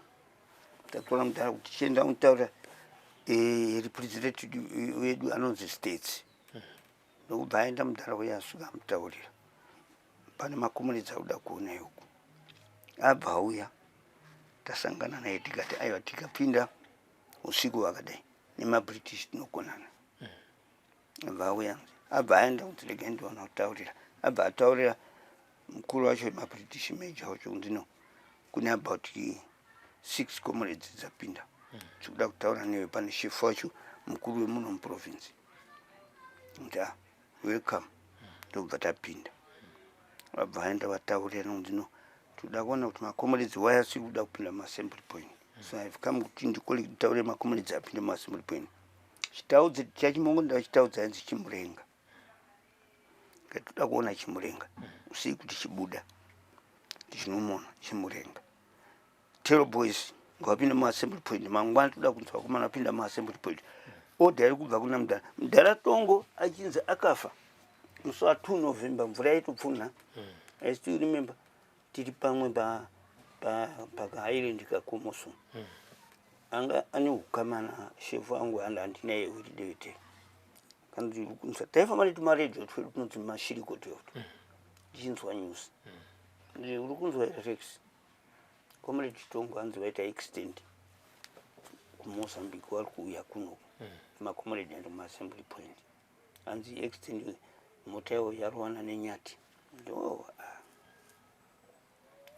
Tatora mudhara kuti chienda kutaura representative wedu anonzi States. Ndokubva aenda mudhara uya, asvika amutaurira, pane makomunidzi akuda kuona uku. Abva auya, tasangana naye, tikati, "Aiwa, tikapinda usiku hwakadai nemaBritish tinokonana." Abva auya, abva aenda kuti regai ndiona kutaurira. Abva ataurira mukuru wacho wemaBritish, major wacho, kunzi no, kune about six comrades dzapinda, tikuda kutaura newe. Pane shefu wacho mukuru wemuno muprovince. Nti, "Ah, welcome." Ndobva tapinda, vabva aenda vataurira nokunzi no, tikuda kuona kuti macomrades why asiri kuda kupinda muassembly point. So I've come kuti nditaure macomrades apinde muassembly point. Chitaudze chachimongo, chitaudze ainzi Chimurenga. Toda kuona Chimurenga usii kuti chibuda, tichinomona Chimurenga. Tell boys. Ngavapinde muassembly point mangwana, toda kunzwa vakomana vapinda muassembly point. Order iri kubva kuna mudhara. Mudhara Tongo achinzi akafa musi wa 2 November, mvura yaitopfunha. I still remember tiri pamwe pakaisland kakomoso. Anga ane ukama nashefu angu anda handinaye wetidevete. Kanzi taifamba netumaredhiyo twedu tunonzi mashiriko twetu, tichinzwa news. Uri kunzwa here, Rex? Comrade Tongo hanzi vaita accident kuMozambique, vari kuuya kuno. Macomrade endo muassembly point, hanzi accident, mota yavo yarowana nenyati. Ndo ah,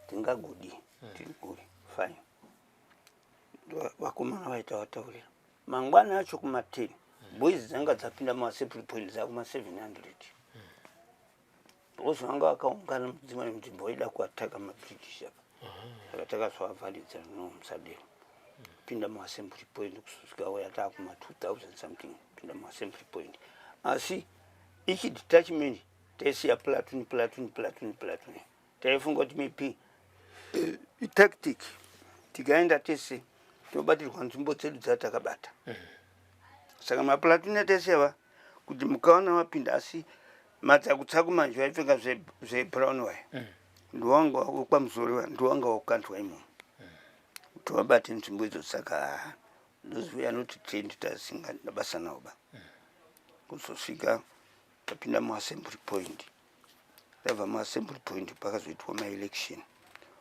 tingagodi tiri kure. Fine, ndo vakomana vaita vataurira. Mangwana acho kuma10 boys dzanga dzapinda muassembly point dzakuma700 because vanga vakaungana mudzimwe nzvimbo, vaida kuataka maBritish apa. Saka takazovavharidza, no, musadero, pinda muassembly point. Kusvika waya taakuma 2000 something pinda muassembly point. Asi ichi detachment taisiya platoon, platoon, platoon, platoon. Taifunga kuti maybe itactic, tikaenda tese tinobatirwa nzvimbo dzedu dzatakabata. Saka maplatoon atese kuti mukaona vapinda, asi madzakutsaku manje vaipfeka zvebrown waya, ndiwanga wekwamusoro waya, ndiwanga wakukandwa imomo kuti vabate nzvimbo idzo. Saka those we are not trained, tasinga basa navo ba. Kuzosvika tapinda muassembly point, tabva muassembly point pakazoitwa maelection,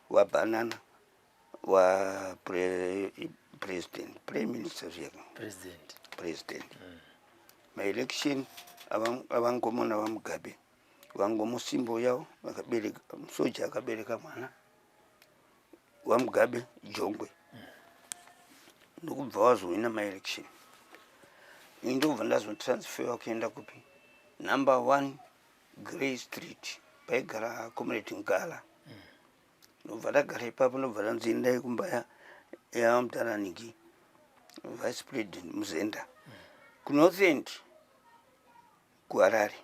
wabanana wapresident, prime minister zviyaka. President. President. Maelection avangomona vaMugabe, vangomusimbo yavo vakabereka musoja akabereka mwana waMugabe Jongwe, ndokubva wazohwina maelection. Ini ndobva ndazotransferwa kuenda kupi? Number 1 Grey Street, paigara Comrade Ngala. Ndobva ndagara ipapo, ndobva ndanzi endai kumba yamutananiki, vice president Muzenda, kuNorth End kuHarare.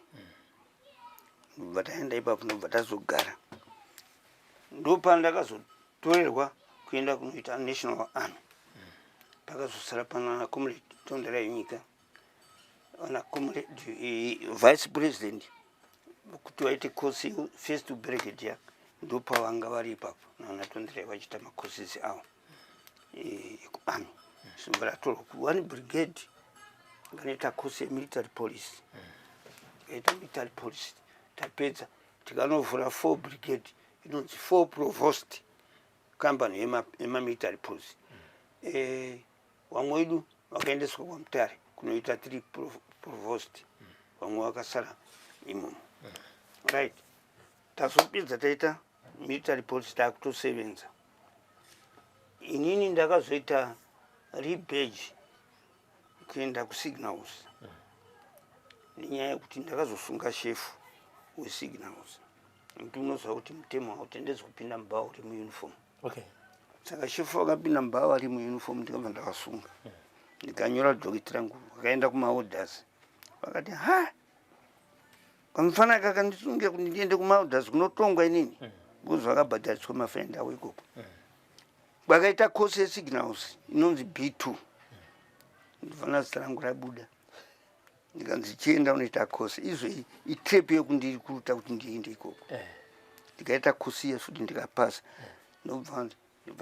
Ndobva taenda ipapo, ndobva tazogara. Ndopandakazotorerwa kuenda kunoita National Army. Pakazosara pana Comrade Tonderai Nyika, ana Comrade vice president, kuti vaite course first brigadier. Ndopavanga vari ipapo nana Tonderai vachiita macourses avo ekuarmy. Simba ratorwa kuone brigade, vanoita course yemilitary police. Ikaita military police, tapedza tikanovhura four brigade inonzi Four Provost Company yemamilitary police. Vamwe vedu vakaendeswa kwaMutare kunoita Three Provost, vamwe vakasara imomo. Right, tazopedza taita military police, taakutosevenza. Inini ndakazoita rebadge kuenda kusignals nenyaya yekuti ndakazosunga shefu wesignals, nekuti unoziva kuti mutemo hautendedzi kupinda mubhawa uri muuniform. Saka shefu vakapinda mubhawa vari muuniform, ndikabva ndakasunga, ndikanyora docket rangu. Vakaenda kumaorders, vakati, "Ha, kamufana kakandisungira kuti ndiende kumaorders kunotongwa inini," because vakabhadhariswa mafriend avo ikoko. Vakaita course yesignals inonzi B2. Ndofana zita rangu rabuda, ndikanzi chienda unoita course. Izvo itrap yekundirikuruta kuti ndiende ikoko. Ndikaita course iya futi, ndikapasa, ndobva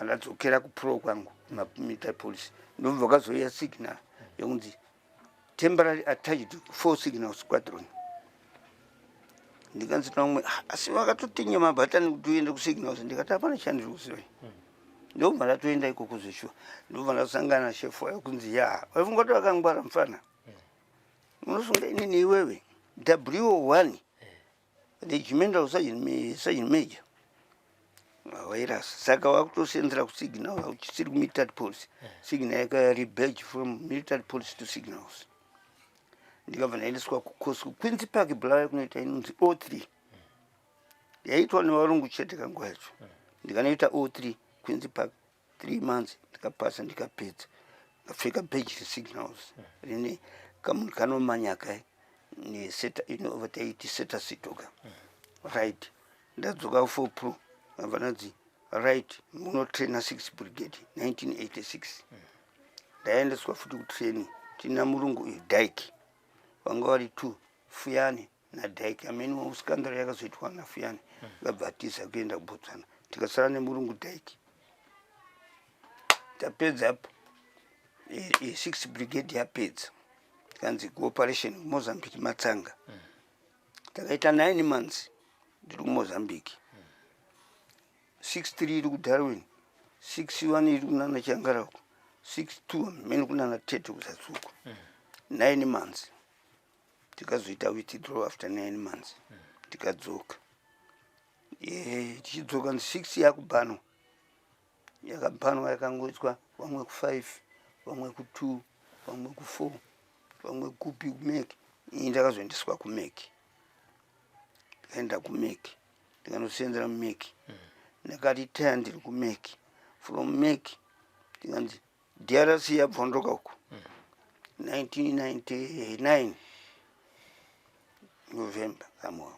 ndadzokera kupro kwangu mamilitary police. Ndobva kazouya signal yekunzi temporary attached Four Signal Squadron. Ndikanzi namwe, "Ah, asi vakatotinya mabhatani kuti uende kusignals." Ndikati, "Hapana chandiri kuziva." Ndobva ndatoenda ikoko zveshuwa, ndobva ndasangana nashefu wayo kunzi, "Ya, waifunga kuti vakangwara mufana, unosunga inini iwewe W1 regimental sergeant major, wairasa. Saka wakutosenzera kusignal, uchisiri kumilitary police." Signal yakarebadge from military police to signals. Ndikabva ndaendeswa kucourse kuQueens Park, Bulawayo, kunoita inonzi O3, yaitwa nevarungu chete kanguva yacho. Ndikanoita O3 Queens Park, 3 months, ndikapasa, ndikapedza, ndikapfeka badge resignals rine kamunhu kanomanyaka neseta taiti seta sitoka. Right, ndadzoka Four Pro, abva ndanzi Right, munotraina 6 Brigade 1986. Ndaendeswa futi kutraining tina murungu uyu Dyke, vanga vari two, Fuyani naDyke. Amene scandal yakazoitwa naFuyani, akabva atiza kuenda kuBotswana, tikasara nemurungu Dyke. Tapedza apo, 6 Brigade yapedza, tikanzi kuoperation kuMozambique, Matsanga. Takaita 9 months ndiri kuMozambique, 63 iri kuDarwin, 61 iri kunana Changarako, 62 mene kunana Tete kuzasi uko. 9 months, tikazoita withdraw after 9 months, tikadzoka. Tichidzoka 6 yakubhanwa, yakabhanwa, yakangoiswa vamwe ku5, vamwe ku2, vamwe ku4, vamwe kupi, kuMeki. Ini ndakazoendeswa kuMeki, ndikaenda kuMeki, ndikanosenzera muMeki. Ndakaritaya ndiri kuMeki. From Meki tikanzi DRC yabvondoka uku 1999 November somewhere,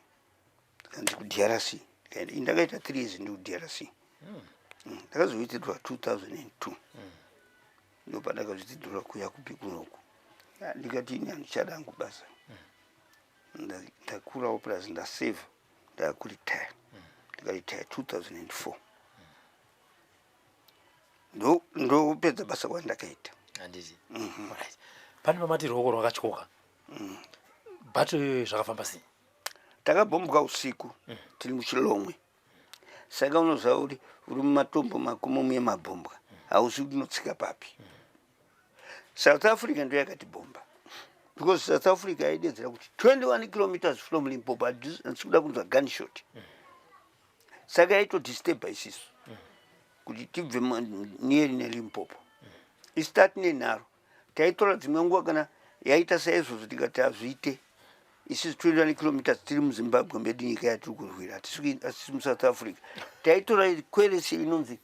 tikanzi kuDRC. Ndikaenda. Ini ndakaita 3 years ndi kuDRC. Ndakazowithdraw 2002, ndopandakazowithdraw kuya kupi kunoku. Ndikati ini handichada hangu basa. Ndakurawo, plus ndasevha, ndakuretire. Ndikaretire 2004, ndopedza basa kwandakaita. Handiti? Alright, pane pamati ruoko rwakatyoka, but zvakafamba sei? Takabhombwa usiku tiri muChilomwe. Saka unoziva kuti uri mumatombo, makomo muye mabhombwa, hausi kuti unotsika papi. South Africa ndo yakatibhomba, because South Africa yaidedzera kuti 21 kilometers from Limpopo handisi kuda kunzwa gunshot. Saka yaitodisturba isisu kuti tibve near neLimpopo. Isu tatine nharo, taitora dzimwe nguva kana yaita saizvozvo, tikati hazviite, isusu 21 kilometers tiri muZimbabwe medu, nyika yatiri kurwira, hatisi muSouth Africa. Taitora kweresi inonzi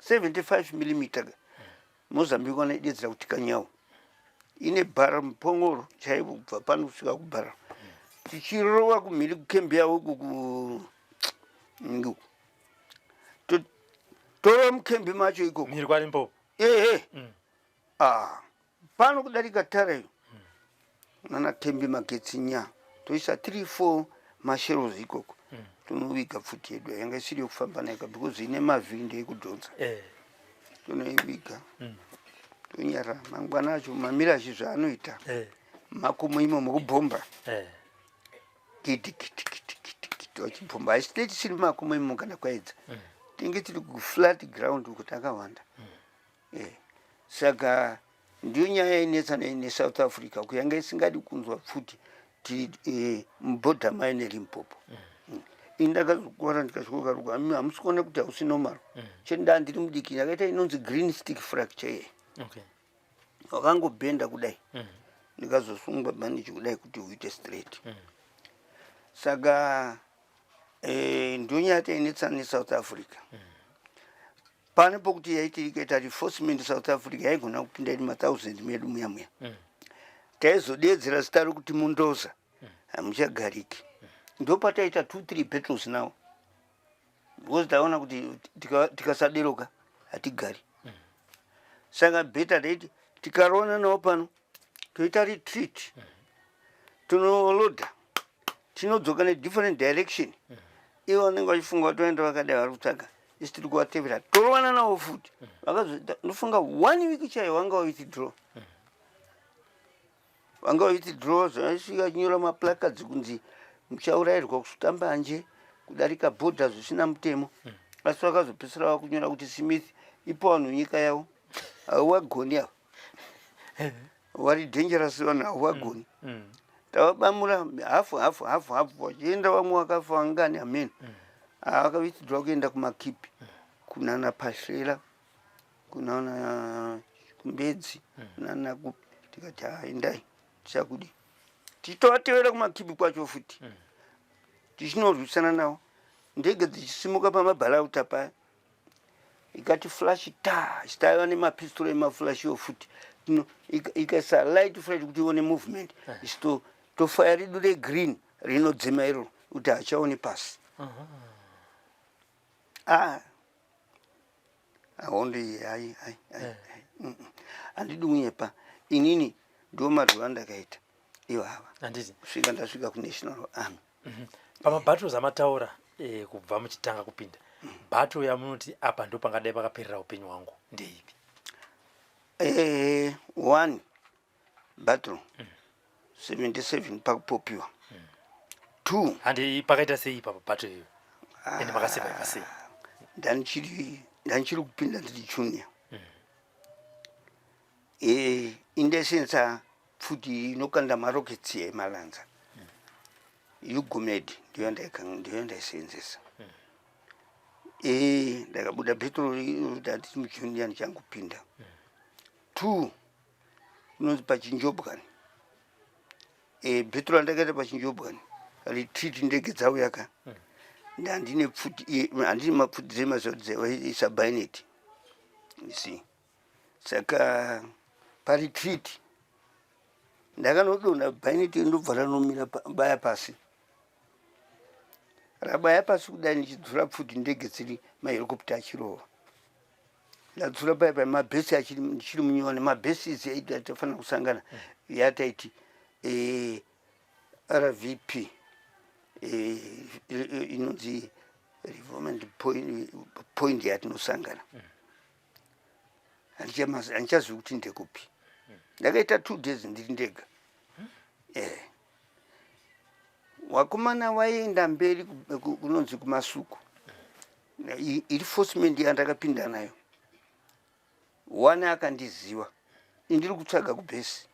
75 millimeter, Mozambique vanoidedzera kuti kanyawo, ine bhara mupongoro chaivo kubva pano kusvika kubhara, tichirova kumhiri kukembi yavo uku uku, torova mukembi macho ikoko. Mhiri kwaLimpopo? Ehe. Ah, pano kudarika tara iyo nana kembi, magetsi nya, toisa 3 4 mashells ikoko, tonoviga pfuti yedu yanga isiri yekufamba nayo because ine mavhiri, ndeyekudhonza. Tonoiviga, tonyara. Mangwana acho mamirashi zvaanoita makomo imomo kubhomba, kiti kiti kiti kiti kiti, vachibhomba. Asi tee tisiri makomo imomo kana kwaedza, tinge tiri kuflat ground uko takawanda. Saka ndiyo nyaya inetsa neSouth Africa, kuyanga isingadi kunzwa pfuti tiri mubhodha mayo neLimpopo. Ini ndakazokuvara ndikasvika karuka, hamusi kuona kuti hausi normal chete. Ndaa ndiri mudiki, ndakaita inonzi green stick fracture iye, wakangobhenda kudai, ndikazosungwa bandage kudai kuti uite straight. Saka ndiyo nyaya tainetsana neSouth Africa. Pane pokuti yaiti ikaita reinforcement, South Africa yaigona kupinda iri mathousand medu muya muya. Taizodedzera zita rokuti Mundoza, hamuchagariki. Ndopataita two three battles now, because taona kuti tikasaderoka hatigari. Saka better taiti tikaroona navo pano, toita retreat, tonolodha, tinodzoka nedifferent direction. Ivo vanenge vachifunga kuti vaenda vakadai, vari kutsvaga, isi tiri kuvatevera, torovana navo futi. Vakazoita, ndofunga one week chaiyo vanga withdraw, vanga withdraw. Zvasvika chinyora maplacards kunzi muchaurayirwa kusuta mbanje, kudarika bhodha zvisina mutemo. Asi vakazopedzisira vakunyora kuti Smith, ipo vanhu nyika yavo, hauwagoni ava, vari dangerous vanhu, hauwagoni. Tavabamura hafu hafu hafu hafu, vachienda, vamwe vakafa vangani amene. Vakawithdraw kuenda kumakipi, kunana Pashela, kunana Kumbedzi, kunana kupi. Tikati ha, endai, tichakudi. Tichitovatevera kumakipi kwacho futi, tichinorwisana navo, ndege dzichisimuka pamabharauta paya, ikati flash ta, taiva nemapistoro emaflashiwo futi. Ikaisa light flash kuti ione movement, isu tofaya redu regreen rinodzima iro kuti hachaoni pasi. Ah. Hondo iyi hai hai hai handidi kunyepa inini ndo marwiro andakaita ivava Handiti. Kusvika ndasvika kuNational Army. Pamabattles amataura kubva muchitanga kupinda, battle yamunoti apa ndo pangadai pakaperera upenyu hwangu ndeipi? One battle, 77 pakupopiwa two. Handi pakaita sei ipapa battle iyoyo, ende makasurviva sei? Ndandichiri kupinda, ndiri junior. Indesensa pfuti inokanda marockets emalanza, Yugomed, ndiyo yandaisenzesa. Ndakabuda battle ndandiri mujunior, ndichangopinda. Two inonzi pachinjobwani. Battle randakaita pachinjobwani, retreat, ndege dzauya ka, ndandine pfuti, handine mapfuti dzemaisa bayonet, you see. Saka paretreat ndakanodonha, bayonet ndobva ranomira baya pasi, rabaya pasi kudai, ndichidzura pfuti, ndege dziri mahelicopter achirova. Ndadzura paya paya, mabhesi achiri, ndichiri munyowani, mabhesi idzi aitofanira kusangana yataiti RVP, inonzi revetment point yatinosangana. Handichazivi kuti ndekupi. Ndakaita 2 days ndiri ndega. Wakomana waienda mberi kunonzi kumasuku. Reinforcement yandakapinda nayo, one akandiziva, indiri kutsvaga kubhesi,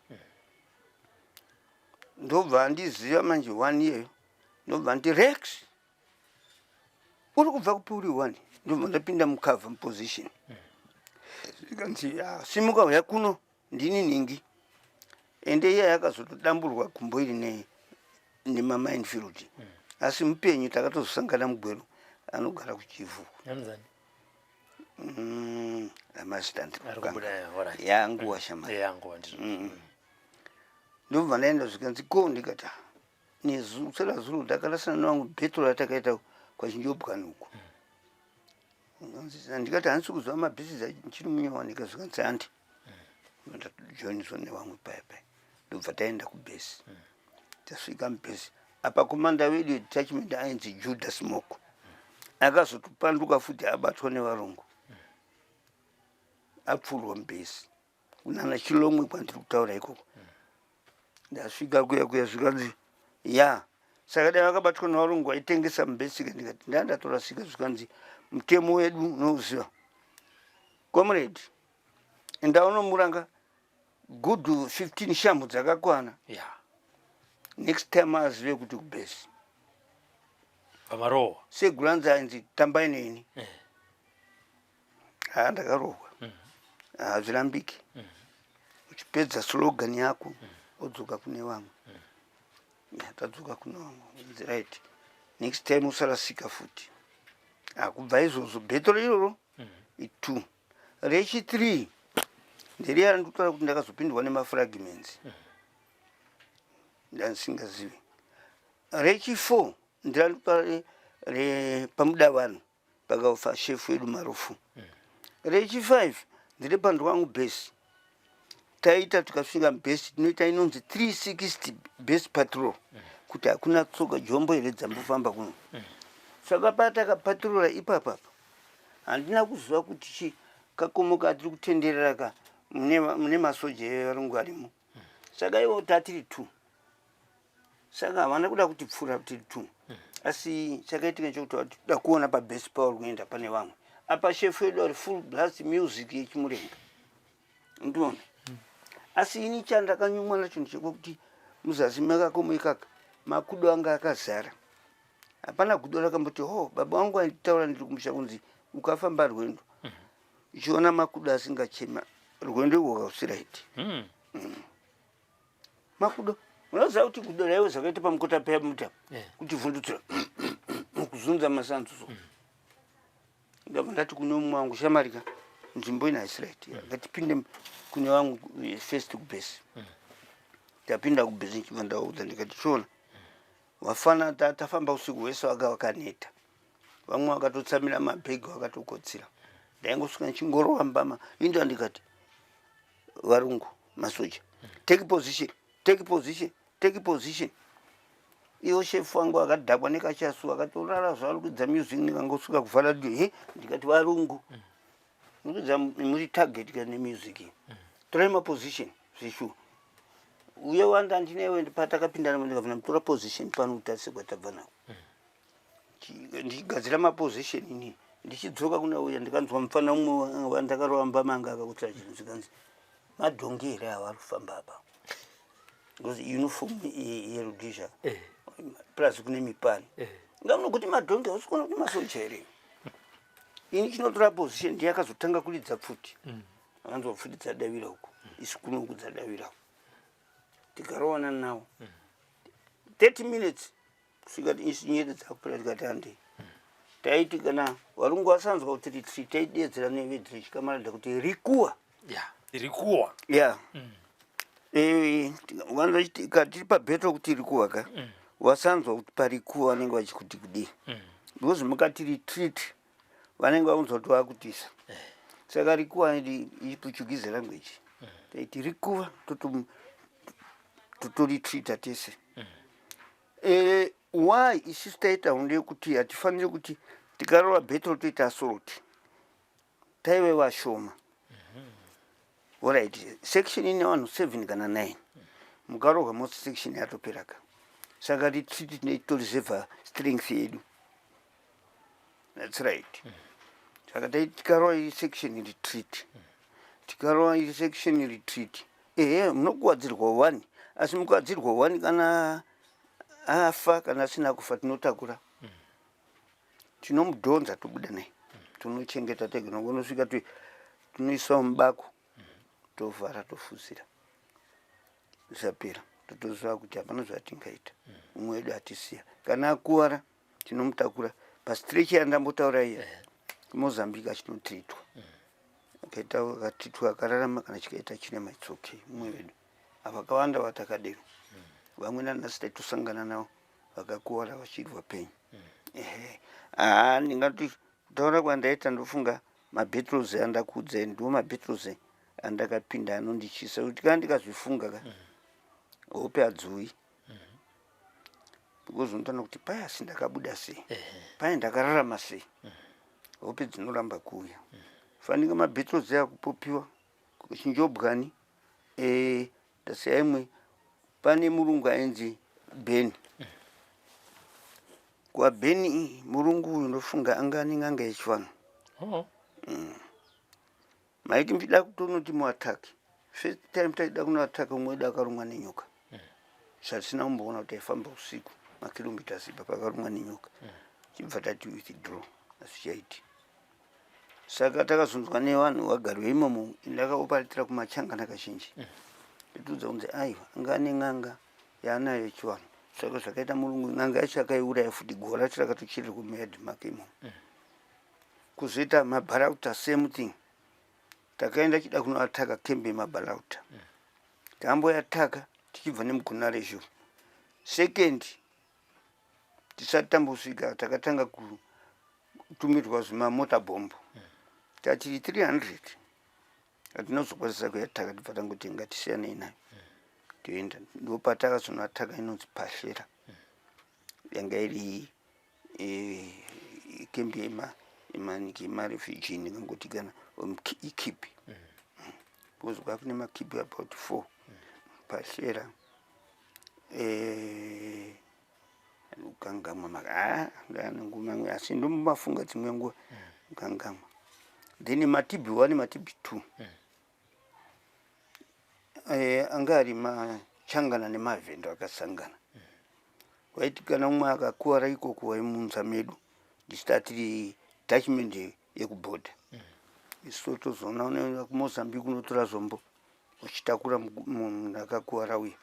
ndobva andiziva manje one iyeyo, ndobva nditi, "Rex, uri kubva kupi uri one?" Ndobva ndapinda mucover position, ikanzi, "Ah, simuka, uya kuno, ndini nhingi." Ende iye akazotodamburwa gumbo iri nemaminefield, asi mupenyu. Takatozosangana mugwero, anogara kuChivhu. Anonzani? Amazita. Ari kubuda, alright. Yanguwa shamari. Yanguwa ndizvo. Ndobva ndaenda, zvikanzi ko, ndikati, "Ah, kusera zuro ndakarasana nevangu battle ratakaita kwachinjobwani uku." Ndikati, "Handisi kuziva mabhisi, nchiri munyawanika." Zvikanzi, "Handi." Ndatojoiniswa nevamwe paya paya, ndobva taenda kubhesi. Tasvika mubhesi apa, commander wedu detachment ainzi Judas Moko, akazotopanduka futi, abatwa nevarungu, apfurwa mubhesi kunana Chilomwe kwandiri kutaura ikoko. Ndasvika kuya kuya, zvikanzi, "Ya, saka dai vakabatwa nevarungu vaitengesa mubhesika." Ndikati, "Ndandatorasika." Zvikanzi, "Mutemo wedu unouziva, comrade, enda unomuranga good 15 shamhu dzakakwana. Next time azive kuti kubhesi." Pamarohwa. Seguranzi ainzi tambai neni. Haa, ndakarohwa, hazvirambiki. Uchipedza slogan yako, wodzoka kune vamwe. Ya, tadzoka kune vamwe, inzi, "Right, next time usarasika futi." Akubva izvozvo, battle iroro i2. Rechi3 nderiya randikutaura kuti ndakazopindwa nemafragments ndandisingazivi. Rechi4 ndirandikutaura repamudavanhu pakafa shefu wedu Marufu. Rechi5 ndiri pandwangu base. Taita tikasvika base, tinoita inonzi 360 base patrol, kuti hakuna tsoka jombo here dzambofamba kuno. Saka patakapatrora ipapapa, handina kuziva kuti chi kakomo katiri kutenderera ka mune masoja evarungu arimo. Saka ivo tatiri two, saka havana kuda kuti pfuura tiri two. Asi chakaitika nchekuti toda kuona pabhesi pauri kuenda pane vamwe. Apa shefu yedu ari full blast music yechimurenga, ndiona. Asi ini chandakanyumwa nacho ndechekuti muzasi mekakomo ikaka makudo anga akazara. Hapana gudo rakamboti ho. Baba vangu aitaura ndiri kumusha kunzi ukafamba rwendo uchiona makudo asingachema, rwendo irwo kausiraiti. Makudo, unoziva kuti gudo raiwe zvakaita pamukota paya muta kuti vhundutsira kuzunza masanzu. So ndabva ndati kune mumwe wangu, "Shamarika, nzvimbo ino haisi right, ngatipinde kune vamwe first kubhesi." Tapinda kubhesi, ndichibva ndaudza ndikati, "Chiona wafana, tafamba usiku hwese, vaka vakaneta, vamwe vakatotsamira mabhegi, vakatokotsira." Ndaingosvika ndichingorova mbama indo, ndikati, "Varungu, masoja, take position, take position, take position." Iwo shefu wangu akadhakwa nekachasu, akatorara zvaari kuridza music. Ndikangosvika kuvhara radio, he, ndikati, "Varungu, muridza muri target ka nemusic iyi, torai maposition zveshuwa." Uye wanda ndinewe patakapindana, ndikabva mutora position pano utarise kwatabva nako. Ndichigadzira maposition ini, ndichidzoka kuna uya, ndikanzwa mufana umwe wandakarova mbama anga akakutsira chinhu, zvikanzi, "Madhongi here ava ari kufamba apa?" Because uniform yeRhodesia plus kune mipani, ngamunokuti madhongi, hausi kuona kuti masoja here? Ini chinotora position. Ndiye akazotanga kuridza pfuti, akanzwa pfuti dzadavira uku, isu kunoku dzadavira uku. Tikarowana nawo 30 minutes kusvika nyere dzakupera, tikati handei. Taiti kana varungu vasanzwa kuti retreat, taidedzera nevedrechikamarada kuti rikuwa. Ya, rikuwa. Ya. Tiri pabattle kuti rikuwa ka, wasanzwa kuti parikuwa vanenge vachikuti kudii, because mukati retreat vanenge vaunzwa kuti vakutisa. Saka rikuwa iPortuguese language, taiti rikuwa, totoretreata tese. Why isusu taita hondo yekuti hatifaniri kuti tikarova battle toita assault? Taive vashoma. Alright, section ine vanhu 7 kana 9, mukarohwa most section yatopera ka. Saka retreat tinoitoreserva strength yedu, that's right. Saka taiti tikarova iri section, retreat, tikarova iri section, retreat. Ehe, munokuwadzirwa one, asi mukuwadzirwa one kana afa kana asina kufa, tinotakura, tinomudhonza, tobuda naye, tonochengeta tega. Nokunosvika tinoisa mubako, tovhara, tofusira, zvapera. Totoziva kuti hapana zvatingaita, umwe wedu atisiya. Kana akuvara, tinomutakura pastretcher yandambotaura iya, kuMozambique achinotreatwa. Akaita akatreatwa, akararama, kana chikaita chirema, it's okay, umwe wedu. Vakawanda vatakadero, vamwe nanhasi taitosangana navo vakakuvara vachiri vapenyu. Ehe, haa, ndingati kutaura kwandaita, ndofunga mabattles andakuudzai ndo mabattles andakapinda anondityisa, kuti kana ndikazvifunga ka, hope hadziuyi, because unotoona kuti paya asi ndakabuda sei, paya ndakararama sei. Hope dzinoramba kuuya. Fanika mabattles akupopiwa chinjobwani. Ndasiya imwe. Pane murungu ainzi Ben kwaBen. Murungu uyu ndofunga anga ane n'anga yechivanhu. Maiti muchida kutonoti muattack, first time taida kunoattacka, umwe wedu akarumwa nenyoka, zvatisina kumboona kuti aifamba usiku makilometers ipa pakarumwa nenyoka. Chibva tati withdraw, hazvichaiti. Saka takazonzwa nevanhu vagari veimomo, ndakaoparitira kumachangana kazhinji, nditiudza kunzi aiwa, anga ane n'anga yaanayo yechivanhu. Saka zvakaita murungu, n'anga yacho akaiuraya futi, guva racho rakatochererwa muyadhi make imomo. Kuzoita maBarauta, same thing. Takaenda chida kunoattacka kembe yemaBarauta, tamboyattacka tichibva nemuGonarezhou. Second, tisati tambosvika, takatanga kutumirwa zvimamota bhombo, tati 300 hatinozokwanisa kuyattacka. Tibva tangoti ngatisiyanei nayo, toenda. Ndopatakazonoattacka inonzi Pahlera, yanga iri kembi yemaniki yemarefugee, ndingangoti kana ikipi, because kwakune makipi about four. Pahlera, ukangamwa mamwe asi ndombafunga dzimwe nguva ukangamwa. Then Matibi 1, Matibi 2, anga ari machangana nemavhendo akasangana. Waiti kana umwe akakuvara ikoko, waimunza medu ndichita tiri detachment yekubhodha. Isu tozoona unoenda kuMozambique, unotora zombo uchitakura munhu akakuvara uya,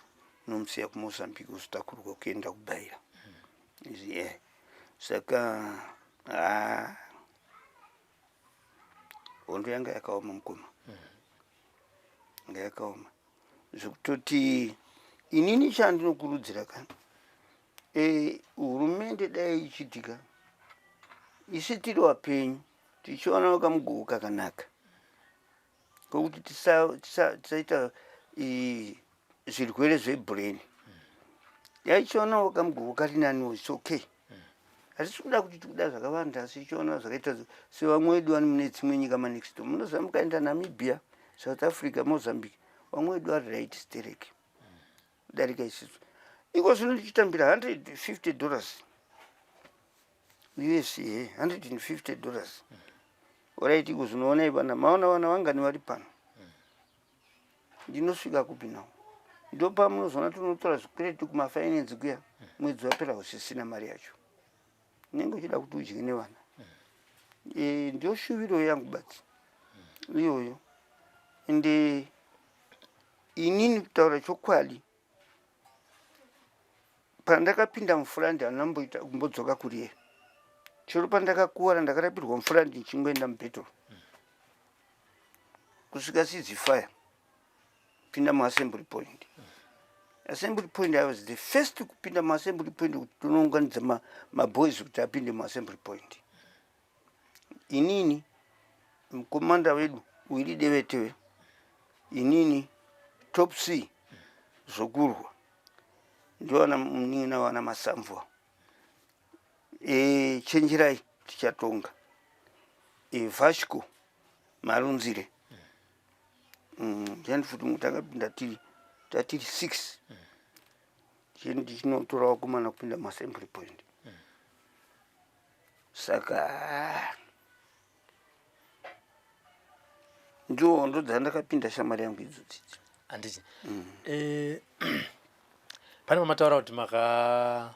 unomusiya kuMozambique, uzotakurwa kuenda kuBeira. Yeah. Saka ha, hondo yanga yakaoma, mukoma, yanga yakaoma zvekutoti inini chandinokurudzira ka, hurumende dai ichitika isi tiri vapenyu. Tichiwanawo kamugogo kakanaka kokuti tisaita zvirwere zvebrain. Yaichionawo kamugogo kari naniwo, it's okay. Hatisi kuda kuti tikuda zvakawanda, asi ichiona zvakaita sevamwe vedu vani mune dzimwe nyika manext door. Munoziva mukaenda Namibia, South Africa, Mozambique, vamwe vedu vari right stereki kudarika isusu. Iko zvino ndichitambira $150 US, $150. Alright, iko zvino onai vana, maona vana vangani vari pano? Ndinosvika kupi nawo? Ndopamunozoona tinotora zvikwereti kumafinance kuya, mwedzi wapera usisina mari yacho, unenge uchida kuti udye nevana. Ndio shuviro yangu badzi iyoyo. Ende inini kutaura chokwadi, pandakapinda mufurandi handinamboita kumbodzoka kuriye. Chero pandakakuwara ndakarapirwa mufurandi ndichingoenda mupetrol kusvika ceasefire, pinda muassembly point. Assembly point, I was the first kupinda muassembly point kuti tonounganidza maboys kuti apinde muassembly point. Inini, mukomanda wedu Wili Devetewe, inini, Top C Zvokurwa, ndiwana munin'ina wana Masamvwa, Chenjerai Tichatonga, Vasco Marunzire, ndiani futi mumwe. Takapinda tiri tatiri six, tichinotora vakomana kupinda muassembly point. Saka ndiwo hondo dzandakapinda, shamwari yangu, idzodzidzi. Handiti pane pamataura kuti makambogara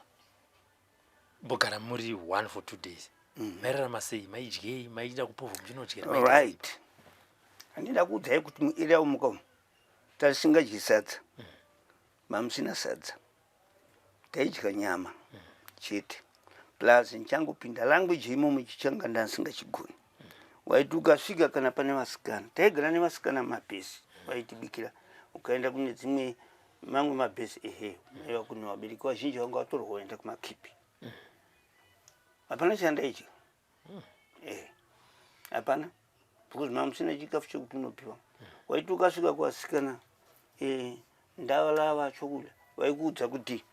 muri one for 2 days? Mairarama sei? Maidyei? Maiita kupovha muchinodyera? Right, handida kuudzai kuti muarea umuka umu tarisingadyi sadza. Mamusina sadza, taidya nyama chete. Plus ndichangopinda language imomo chichanga ndandisingachigoni. Waiti ukasvika kana pane vasikana, taigara nevasikana mumabhesi, vaitibikira. Ukaenda kune dzimwe mamwe mabhesi, ehe, maiva kune vabereki vazhinji vanga vatorwa vaenda kumakipi. Hapana chandaidya, hapana, because mamusina chikafu chekuti unopiwa. Waiti ukasvika kuvasikana, ndavalava chokudya, vaikuudza kuti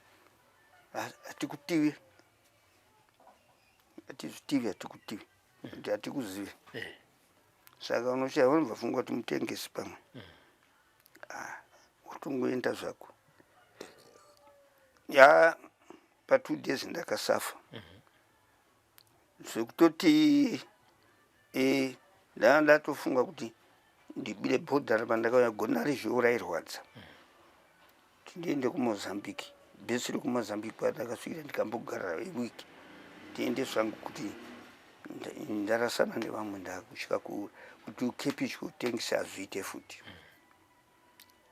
hatikutivi, hatizvitivi, hatikutivi, kuti hatikuzivi. Saka unoshaya, vanobva funga kuti mutengesi pamwe. Ah, wotongoenda zvako. Ya, pa2 days ndakasafa zvekutoti ndanga ndatofunga kuti ndibire bhodhara. Pandakauya gona rezveu rairwadza kuti ndiende kuMozambique, bhesi rekumozambique kwandakasvikira ndikambogara wiki, ndiende zvangu kuti ndarasana nevamwe, ndakutya kuti ukepi kutengesa hazviite futi.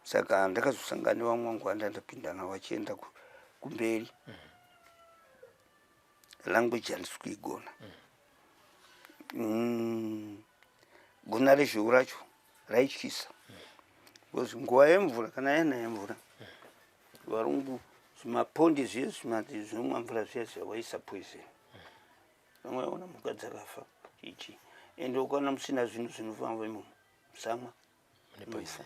Saka ndakazosangana nevamwe vangu vandandapinda navo vachienda kumberi. Language handisi kuigona. Gona rezveu racho raityisa because nguva yemvura, kana yanaya mvura, varungu zvimapondi zviye zvinomwa mvura zviya zviya waisa poison. Vamwe vaona mhuka dzakafa ichi. Ende ukaona musina zvinhu zvinofamba imomo, musamwa. Mune poison.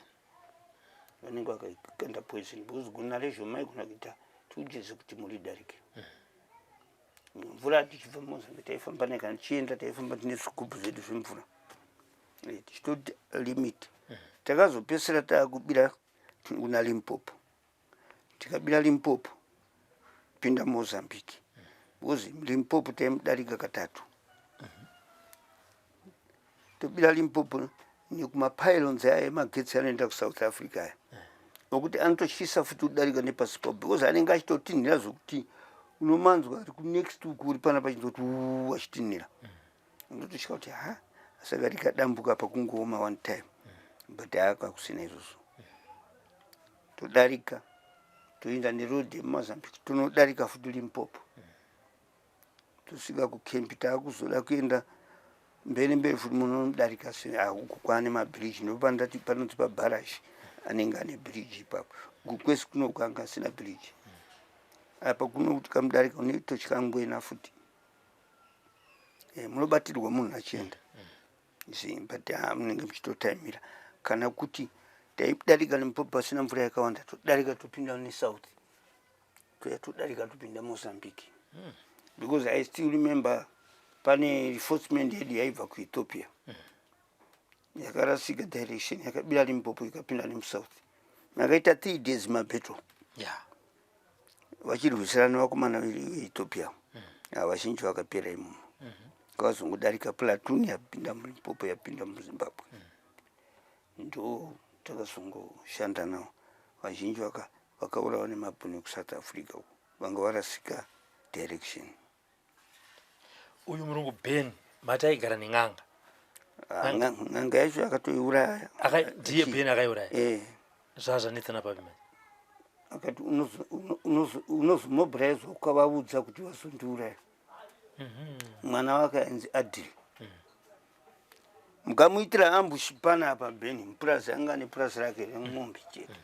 Vanenge vakakanda poison because gona rezvo maigona kuita 2 days kuti muridarike. Mvura tichibva Mozambique taifamba nayo, kana tichienda taifamba tine zvigubhu zvedu zvemvura, tichitoti limit. Takazopedzisira taakubira kuna Limpopo, tikabira Limpopo, pinda Mozambique, because Limpopo taimudarika katatu. Tobira Limpopo nekumapylons aya emagetsi anoenda kuSouth Africa aya, nokuti anototyisa futi kudarika nepasi pao because anenge achitotinhira zvokuti unomanzwa ari kunext uku uri pana pachinzoti uu achitinhira, unototya kuti ha, saka rikadambuka pakungooma one time. But haka kusina izvozvo, todarika toenda neroad yemumazambique, tonodarika futi Limpopo, tosvika kukempi. Taakuzoda kuenda mberi mberi futi, munodarika uku kwaane mabhiriji, ndopandati panonzi pabharashi anenge ane bhiriji ipapo. Uku kwese kuno anga asina bhiriji. Apa kuno kuti kamudarika unoitotya ngwena futi. Munobatirwa munhu achienda. See, but ah, munenge muchitotaimira kana kuti taidarika Limpopo pasina mvura yakawanda, todarika topinda nesouth, toya todarika topinda Mozambique. Because I still remember pane reinforcement yedu yaibva kuEthiopia yakarasika direction, yakabira Limpopo ikapinda nemusouth. Makaita 3 days mabattle vachirwisirana vakomana veEthiopia. Vazhinji vakapera imomo. Kwazongodarika platoon yapinda muLimpopo, yapinda muZimbabwe. Ndo takazongoshanda navo. Vazhinji vakaurawa nemabhunu ekuSouth Africa uko vanga varasika direction. Uyu murungu Ben mati aigara nen'anga? Ah, n'anga yacho akatoiuraya. Ndiye Ben akaiuraya? Eh. Zvazvanetsana papi manje? Akati unozomobilize ukavaudza kuti vazondiuraya. Mwana wake ainzi Adil. Mukamuitira ambush panapa, Ben mupurazi, anga nepurazi rake remombe chete.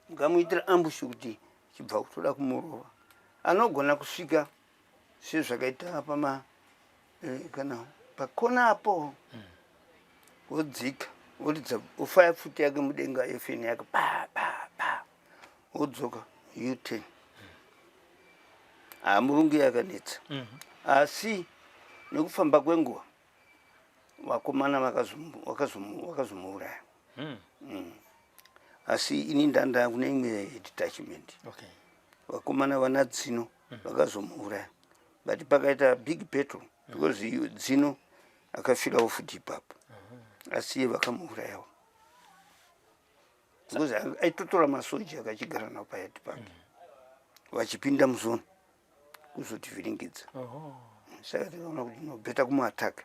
Mukamuitira ambush kuti chibva kutoda kumurova, anogona kusvika sezvakaita pama kana pakona apo, wodzika, woridza, wofaya pfuti yake mudenga, FN yake, pa pa pa, wodzoka U10. Hamurungu yakanetsa, asi nekufamba kwenguva vakomana vakazomuuraya. Asi ini ndanda kune imwe detachment. Vakomana vana Dzino vakazomuuraya, but pakaita big battle because iyo Dzino akafirawo futi ipapo, asi iye vakamuurayawo because aitotora masoja akachigara nawo payati pake, vachipinda muzone kuzotivhiringidza. Saka tikaona kuti no, better kumuataka,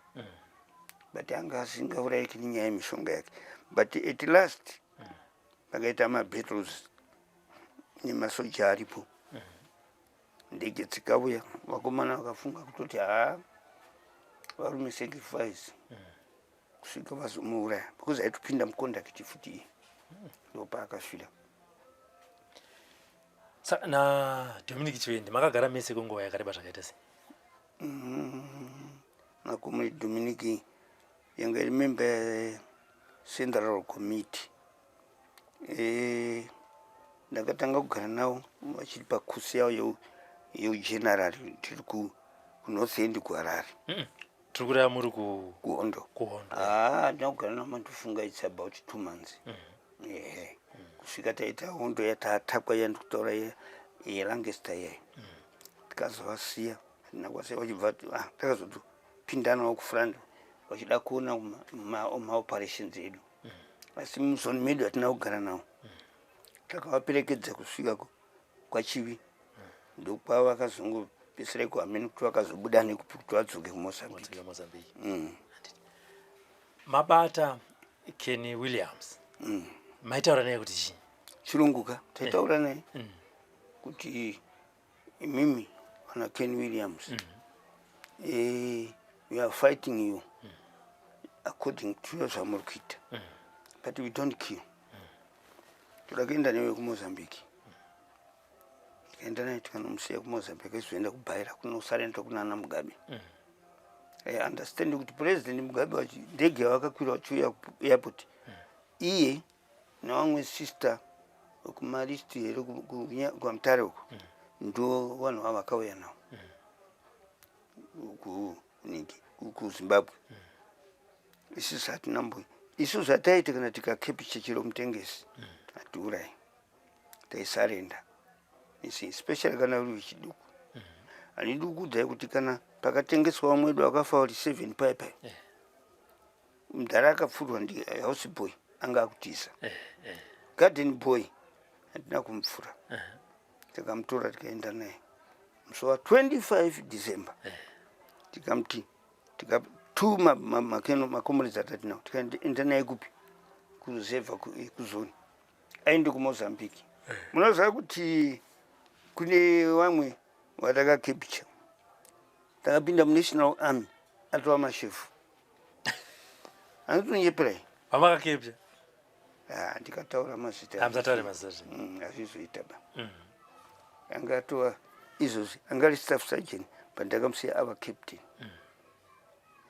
but anga asingaurayiki nenyaya yemishonga yake. But at last pakaita mabattles nemasoja aripo, ndege dzikauya, vakomana vakafunga kutoti haa, varume, sacrifice kusvika vazomuuraya because aitopinda mucontact futi iyi, ndopaakasvira. Saka naDominic Chivendi makagara mese kwenguva yakareba zvakaita sei? Nakomuni Dominic yanga iri member yecentral committee. Ndakatanga kugara navo vachiri pacourse yavo yeugeneral, tiri kuNorth End kuHarare. Tiri kureva muri ku Kuhondo. Kuhondo. Ah, ndina kugara navo, mandifunga it's about 2 months, ehe, kusvika taita hondo yatatakwa yandikutaura yeLancaster iyayo. Tikazovasiya, hatina kuvasiya vachibva. Ah, takazotopindanawo kufront vachida kuona maoperations edu, asi muzoni medu hatina kugara navo. Takavaperekedza kusvika kwaChivi, ndokwavakazongopesera iko, hamene kuti vakazobuda nekupi kuti vadzoke kuMozambique. Wadzoka Mozambique. Mabata Kenny Williams, maitaura naye kuti chii? Chirungu ka taitaura naye kuti imimi vana Ken Williams, we are fighting you according to zvamuri kuita, but we don't kill. Toda kuenda newe kuMozambique. Tikaenda naye, tikanomusiya kuMozambique, izoenda kuBhaira kunosurrender kunana Mugabe. I understand kuti President Mugabe ndege yavakakwira vachiuya kuairport, iye nevamwe sister wekuMarist here kwaMutare uko, ndo vanhu vava vakauya navo kuniki kuZimbabwe. Isusu hatina mboyi. Isu zvataita, kana tikacapture chero mutengesi, hatiurai, taisurrender, especially kana uri wechiduku. Handidi kukuudzai kuti kana pakatengeswa vamwe wedu vakafa vari seven pai pai, mudhara akapfurwa ndi house boy anga akutiza. Garden boy handina kumupfura, tikamutora tikaenda naye musi wa25 December. Tikamuti tika two macomrades atatinawo, tikaenda naye kupi? Kuruzevha, kuzoni, aende kuMozambique. Munoziva kuti kune vamwe vatakacapture, takapinda muNational Army atova mashefu. Anotonyeperai. Vamakacapture? Ah, ndikataura mazita Hamusataure mazita. Hazvizoita ba. Anga atova izvozvi anga ari staff sergeant, but ndakamusiya ava captain.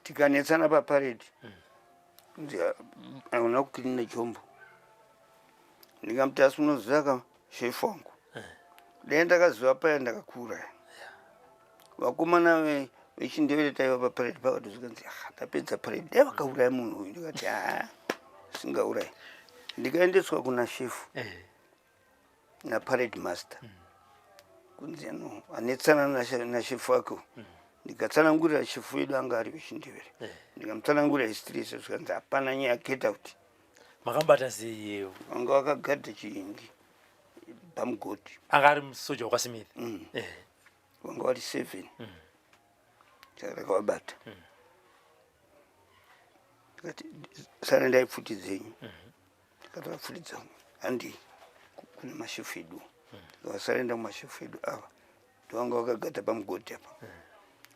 Tikanetsana paparade, kunzi hauna kukirina chombo. Ndikamuti, asi unoziva ka, shefu wangu, dai ndakaziva paya ndakakuuraya. Vakomana vechiNdevere taiva paparade pakatozvikanzi, ah, tapedza parade, dai vakauraya munhu uyu. Ndikati, haa, singaurayi. Ndikaendeswa kuna shefu naparade master, kunzi no, anetsana nashefu wake. Ndikatsanangurira shefu wedu, anga ari vechiNdevere. Ndikamutsanangurira history yese, zvikanzi hapana nyaya, get out. Makambata sei? Vanga vakagadha chiingi pamugodhi. Anga ari musoja wekwaSmith? Mm. Vanga vari seven. Saka takavabata, tikati sarendai pfuti dzenyu. Tikatora pfuti dzangu, handei kune mashefu edu. Tikavasarenda kumashefu edu. Ava ndovanga vakagadha pamugodhi apa,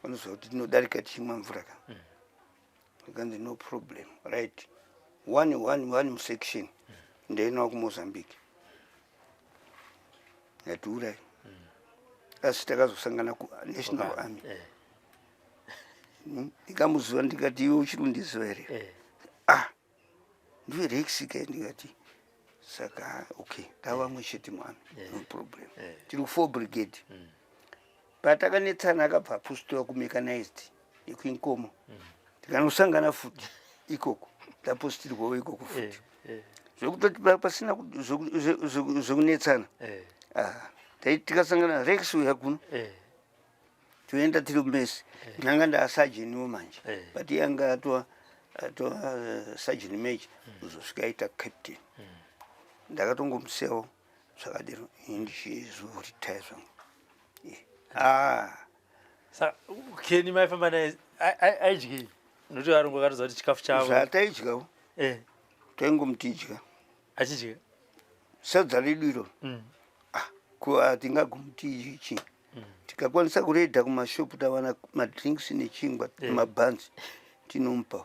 vanoziva kuti tinodarika tichimwa mvura ka. Akanzi no problem, right, one one one musection, ndainawo kuMozambique, yatiurai. Asi takazosangana kuNational Army. Ndikamuziva, ndikati, iwe uchiri kundiziva here? Ah, ndiwe Rex kai? Ndikati, saka okay, tavamwe chete muarmy, no problem. Tiri ku4 Brigade. Patakanetsana, akabva apostiwa kumechanized yekuInkomo. Tikanosangana futi ikoko, tapostirwawo ikoko futi. Zvekutoti pasina zvekunetsana. Ah, taiti tikasangana, Rex, uya kuno. Toenda tiri kumesi. Ndanga ndaasajeniwo manje, but iye anga atova sergeant major, kuzosvika aita captain. Ndakatongomusiyawo zvakadero, ini ndichizoretire zvangu. Ah. Saka Keni maifamba naye, aidyei? Nokuti varungu vakatoziva kuti chikafu chavo. Zvataidyawo. Taingomutidya. Achidya. Sadza redu iro. Ah, ko hatingagomuti chi? Tikakwanisa kuredha kumashopu, tawana madrinks nechingwa, nemabhanzi, tinomupa.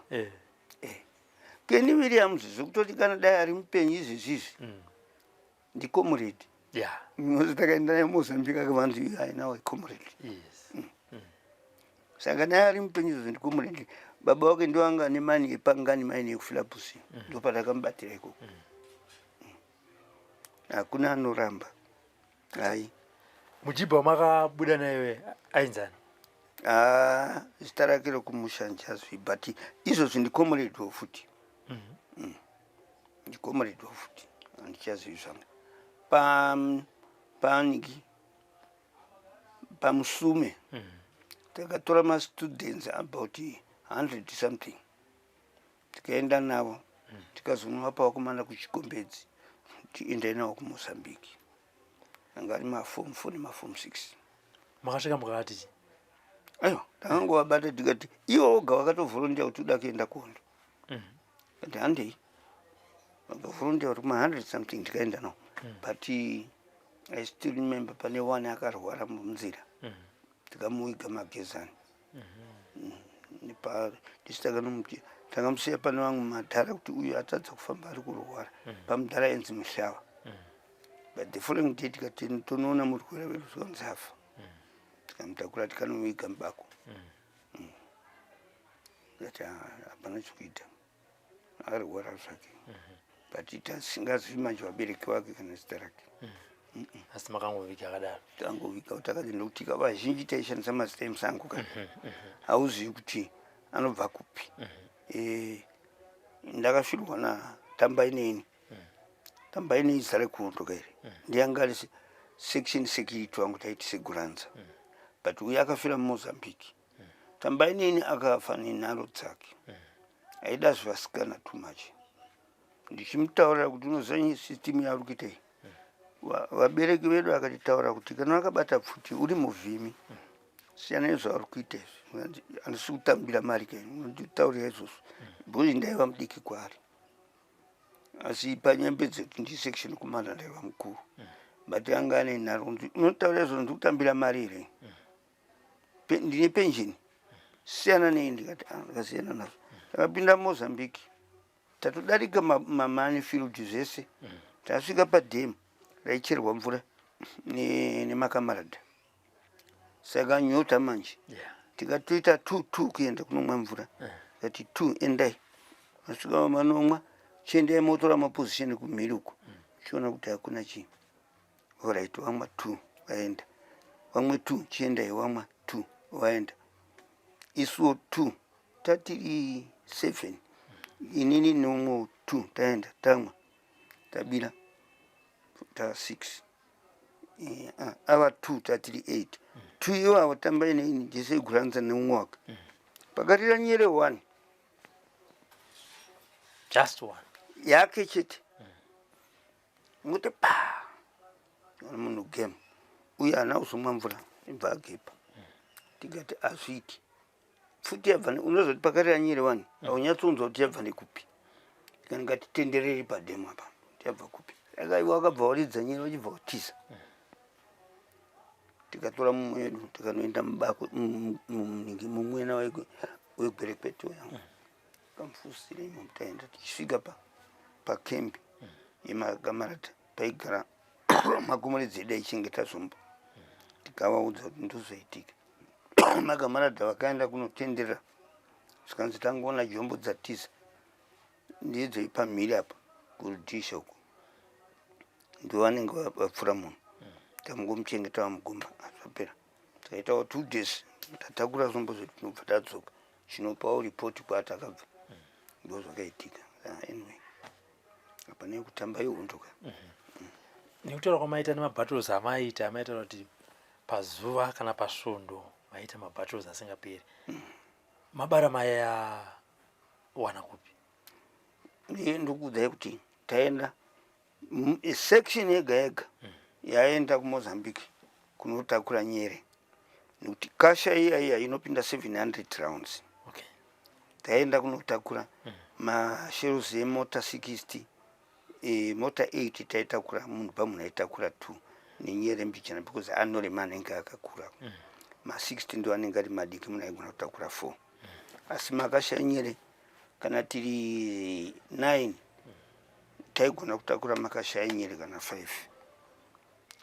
Kenny Williams, zvekutoti kana dai ari mupenyu izvezvizvi, ndicomrade. Because takaenda naye Mozambique, akavanzi ainawo comrade. Saka dai ari mupenyu izvozvo, ndicomrade. Baba wake ndoanga ane mine yePangani, mine yekuFilabusi, ndopatakamubatira ikoko. Hakuna anoramba, hai. Mujibha wamakabuda naye ainzani? Ah, zita rake rokumusha ndichazvi, but izvozvi ndicomrade futi. Ndicomrade futi, handichazivi zvangu. Paniki paMusume takatora mastudents about 100 something, tikaenda navo, tikazonova vakomana kuChikombedzi, tiendai navo kuMozambique. Anga ari maform 4 nemaform 6. Makasvika mukakati? Aiwa, takangovabata, tikati ivo voga vakatovholondiya kuti uda kuenda kuhondo. Kati handei. Vakavolondiya kuti kuma100 something, tikaenda navo. But I still remember pane one akarwara munzira, tikamuviga magezani. Ndisi takanomuti, takamusiya pane vamwe madhara kuti uyu atadza kufamba, ari kurwara, pamudhara ainzi Muhlava. But the following day tikati tonoona murwere wedu, tikanzi afa. Tikamutakura, tikanomuviga mubako. Tikati hapana chekuita, akarwara zvake, but tasingazivi manje vabereki vake kana zita rake. Asi makangoviga akadaro? Tangoviga takati, ndokuti vazhinji taishandisa mazita emusango ka, hauzivi kuti anobva kupi. Ndakasvirwa naTambai neni. Tambai nei zita rekuhondo kairi, ndiyanga ari section security wangu, taiti seguranza. But uyo akafira muMozambique, Tambai neni, akafa nenharo dzake. Aida zvevasikana too much. Ndichimutaurira kuti unoziva system yauri kuita iyi, vabereki vedu akatitaura kuti kana wakabata pfuti uri muvhimi, siyana nezvauri kuita izvi. Handisi kutambira mari kai, unonditaurira izvozvo, because ndaiva mudiki kwaari. Asi panyembe dzetu ndi section commander, ndaiva mukuru, but anga ane nharo. Unotaura izvozvo, ndiri kutambira mari here? Ndine pension, siyana nei. Ndikati, "Ah," ndakasiyana nazvo. Takapinda Mozambique, tatodarika mamine field zvese, tasvika padhemu raicherwa mvura nemakamarada. Saka nyota manje. Tikatoita two two kuenda kunomwa mvura. Tikati two endai, masvika manomwa, chiendai motora maposition kumhiri uko, chiona kuti hakuna chii. Alright, vamwa two vaenda, vamwe two chiendai, vamwa two vaenda, isuwo two tatiri seven, inini neumwe two taenda, tamwa, tabira ta six. Ava two tatiri eight, two ivavo tambai neini jese guranza neumwe wake. Pakarira nyere one. Just one. Yake chete. Ngote pa ona munhu game uye haana kuzomwa mvura, ibva agepa. Tikati azviiti, pfuti yabva unozoti pakarira nyere wani, haunyatsonzwa kuti yabva nekupi. Tikati ngatitenderere padhemu apa kuti yabva kupi. Saka iwe wakabva waridza nyere wachibva watiza. Tikatora mumwe wedu, tikanoenda mubako mumwena wegwerekwete uya, kamufusira imo. Taenda, tichisvika pakembi yemakamarata paigara makomoredzi edu aichengeta zvombo, tikavaudza kuti ndozvaitika. Makamarata vakaenda kunotenderera, zvikanzi tangoona jombo dzatiza, ndidzo pamhiri apa kurudhisha uko, ndovanenge vapfura munhu, tamungomuchengeta vamugomba, zvapera. Takaitawo 2 days, tatakura zvombo zvedu, tinobva tadzoka, chinopawo ripoti kwatakabva, ndo zvakaitika. Anyway, hapana kutamba ihondo ka. Nekutaura kwamaita nemabattles amaita, amaitaura kuti pazuva kana pasvondo maita mabattles asingaperi. Mabara mayawana kupi? Iye ndikuudzai kuti taenda section yega yega yaenda kuMozambique kunotakura nyere, nekuti kasha iya iya inopinda 700 rounds. Taenda kunotakura mashells emota 60, mota 8 taitakura, munhu pamunhu aitakura 2 nenyere mbichana, because anorema, anenge akakura. Ma60 ndo anenge ari madiki, munhu aigona kutakura 4. Asi makasha nyere kana tiri 9 taigona kutakura makasha enyere kana 5,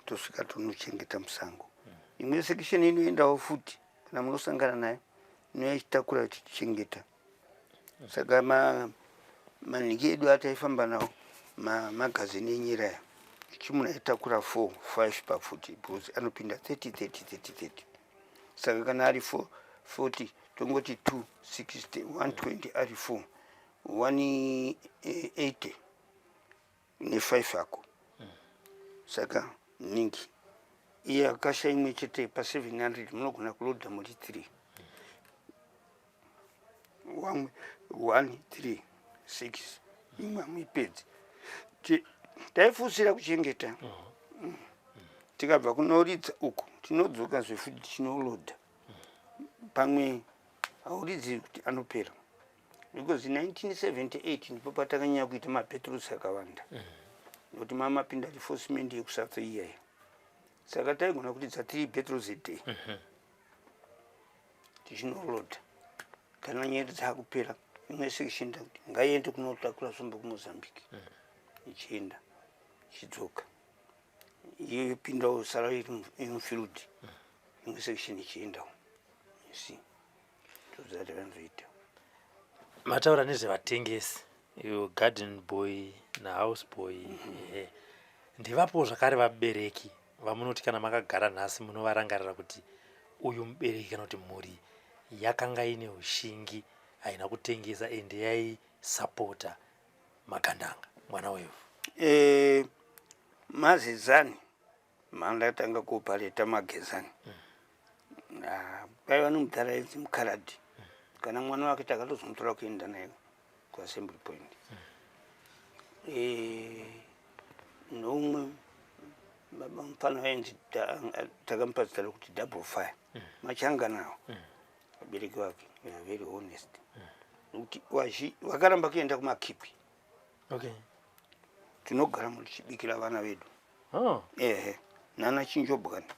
tosvika tonochengeta musango. Imwe section inoendawo futi, kana munosangana nayo, inoichitakura tichichengeta. Saka manhiki edu ataifamba nawo, magazini enyere aya, chimunhu aitakura 4 5 pafuti, because anopinda 30 30 30 30. Saka kana ari 4 40, tongoti 2 60 120, ari 4 180 ne5 ako. Saka ningi iye akasha imwe chete pa700, munogona kulodha muri 3, wamwe 1 3 6, imwe hamuipedzi. Taifusira kuchengeta. Tikabva kunoridza uku, tinodzoka zvefuti, tichinolodha. Pamwe hauridzi kuti anopera, because 1978 ndipo patakanyanya kuita mabattles akawanda, nokuti mamapinda reinforcement yekuSouth iyaya. Saka taigona kuridza 3 battles a day, tichinolodha. Kana nyere dzakupera, imwe section kuti ngaiende kunotakura zvombo kuMozambique, ichienda, ichidzoka, iyo yopindawo, sara iri mufield, imwe section ichiendawo. You see, ndozvatakanzoita. Mataura nezvevatengesi, iyo garden boy nahouse boy. Ehe, ndivapowo zvakare vabereki vamunoti kana makagara nhasi munovarangarira kuti uyu mubereki kana kuti mhuri yakanga ine ushingi, haina kutengesa, ende yaisapota magandanga, mwana wevhu? Mazezani mandatanga kuopareta magezani. Ah, paiva nomudhara ainzi Mukaradhi, kana mwana wake takatozomutora kuenda naye kuAssembly Point. Noumwe baba mufana wainzi takamupa zita rekuti Double Fire, machanganawo. Vabereki vake they are very honest, nokuti vakaramba kuenda kumakipi. Tinogara muchibikira vana vedu. Ehe, nana Chinjobwana,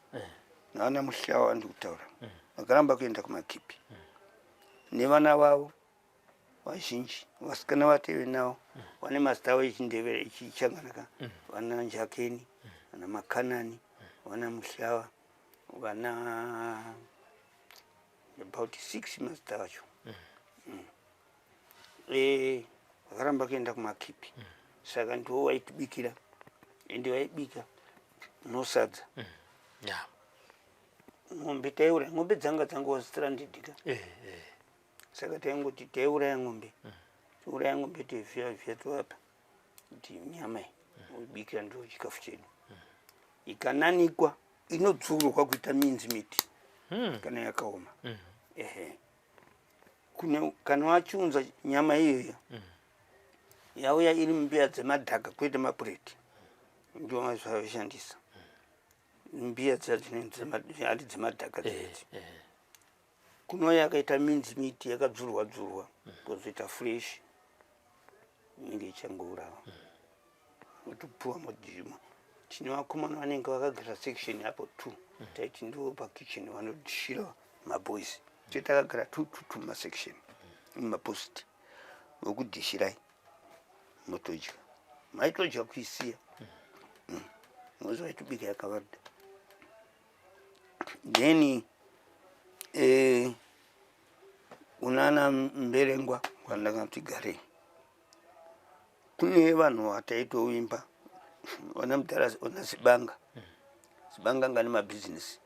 nana Muhlawa ndikutaura, vakaramba kuenda kumakipi nevana vavo vazhinji. Vasikana vateve navo vane mazita avo echindevere echichanganaka, vana Njakeni, vana Makanani, vana Muhlawa, vana About six mazita acho. Eh, vakaramba kuenda kumakipi. Saka ndiwo waitibikira, ende vaibika nosadza. Nyama. Ng'ombe taiuraya, ng'ombe dzanga dzangova stranded ka. Saka taingoti taiuraya ng'ombe, tiuraya ng'ombe, teivhiya vhiya, tovapa kuti nyama iyi ubikira, ndo chikafu chedu. Ikananikwa inodzurwa kuita mince meat kana yakaoma. Ehe, kune kana wachiunza nyama iyoyo, yauya iri mumbiya dzemadhaka kwete mapureti, ndo zvavaishandisa, mbiya dziya dzinenge ari dzemadhaka dzidzi. Kunouya yakaita mince meat yakadzurwa dzurwa, kozoita fresh inenge ichangourawa, otopuwa modhima. Tine vakomana vanenge vakagara section apo two, taiti ndivo pakitchen vanodishira maboys. Te takagara two two two masection mumapost, vokudhishirai, motodya, maitodya kuisiya. Mozi vaitobika yakawanda. Then unana Mberengwa kwandakati garei, kune vanhu vataitoimba, vana mudhara, vana Zibanga. Zibanga anga nemabhizinesi.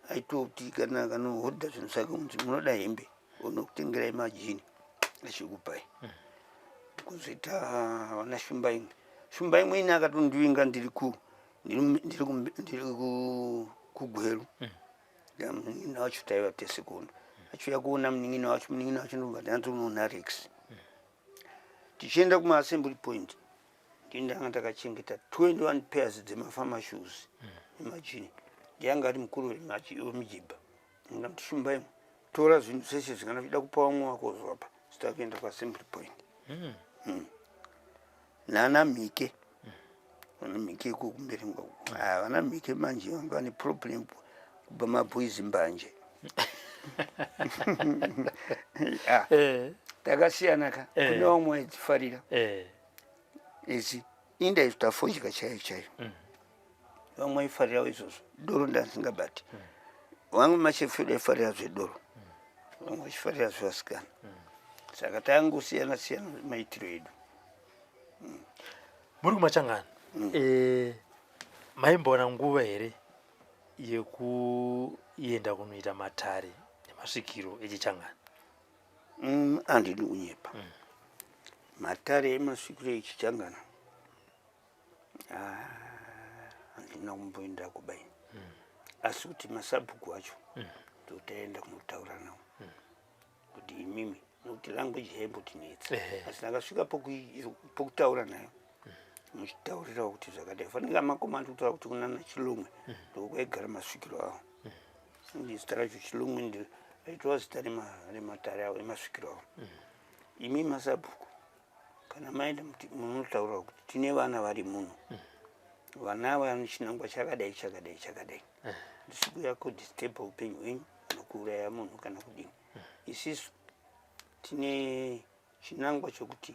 Aitoti kana kanohodha zvinhu zvake, kunzi munoda hembe, unokutengerai majini achikupai. Kuzoita vana Shumba imwe, Shumba imwe ini akatondivinga ndiri ku ndiri kuGweru. Munin'ina wacho taiva tese kuno, achiuya kuona munin'ina wacho. Munin'ina wacho ndobva ndanzonoona Rex. Tichienda kumaassembly point, ndindanga ndakachengeta 21 pairs dzemafarmer shoes nemajini. Ndiyanga ari mukuru wemijibha. Ndingamuti, "Shumba imwe, tora zvinhu zvese, zvikana uchida kupa vamwe wako uzovapa." Sitakuenda kuassembly point. Nana Mhike, vana Mhike iko kumberi ngwako. Ah, vana Mhike manje vanga vane problem kubva maboys mbanje. Ah, takasiyana ka. Kune vamwe vaidzifarira idzi, indaizvita fodya chaiyo chaiyo. Vamwe vaifarirawo izvozvo. Doro ndandisingabati. Vamwe machefu edu aifarira zvedoro, vamwe vachifarira zvevasikana. Saka tangosiyana siyana maitiro edu. Muri kuMachangana. Maimbowana nguva here yekuenda kunoita matare nemasvikiro echichangana? Handidi kunyepa, matare emasvikiro echichangana, ah, handina kumboenda kubaini. Asi kuti masabhuku acho ndotaenda kunotaura nawo kuti imimi, nokuti language yaimbotinetsa. Asi ndakasvika pokutaura nayo, muchitaurirawo kuti zvakadai, fanike makomandi kutaura kuti kunana Chilumwe ndokwaigara masvikiro avo. Zita racho Chilumwe ndi raitova zita rematare avo, emasvikiro avo. Imi masabhuku, kana maenda munotaura kuti tine vana vari muno, vana ava vane chinangwa chakadai, chakadai, chakadai. Ndisi kuuya kudisturba upenyu hwenyu kana kuuraya munhu kana kudini. Isisu tine chinangwa chokuti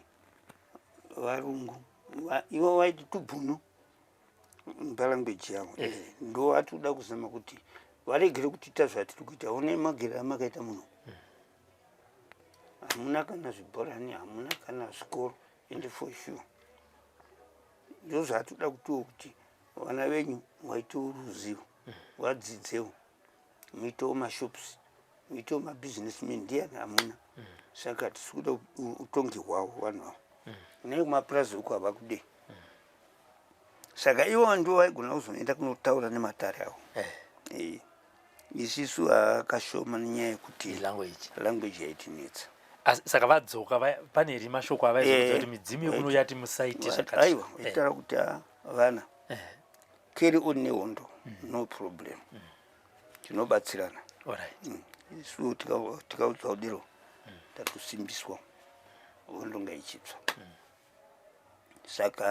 varungu ivo vaiti tubhunu palanguage yavo. Ndo vatinoda kuzama kuti varegere kutiita zvatiri kuita. One magere amakaita muno, hamuna kana zvibhorani, hamuna kana zvikoro, ende for sure ndo zvatoda kutiwo kuti vana venyu vaitewo ruzivo, vadzidzewo, muitewo mashops, muitewo mabusinessman. Ndiani hamuna. Saka hatisi kuda utongi hwavo vanhu avo. Nei kumapurazi uko havakudei. Saka ivo ndo vaigona kuzoenda kunotaura nematare avo. Isisu akashoma nenyaya yekuti language. Language yaitinetsa. Saka vadzoka pane here mashoko avaizoudza kuti midzimu yekuno yati musaite zvakati? Aiwa, vaitaura kuti, "Ah, vana, carry on nehondo, no problem, tinobatsirana." Isu tikaudzwa kudiro, tatosimbiswa, hondo ngaichitsva. Saka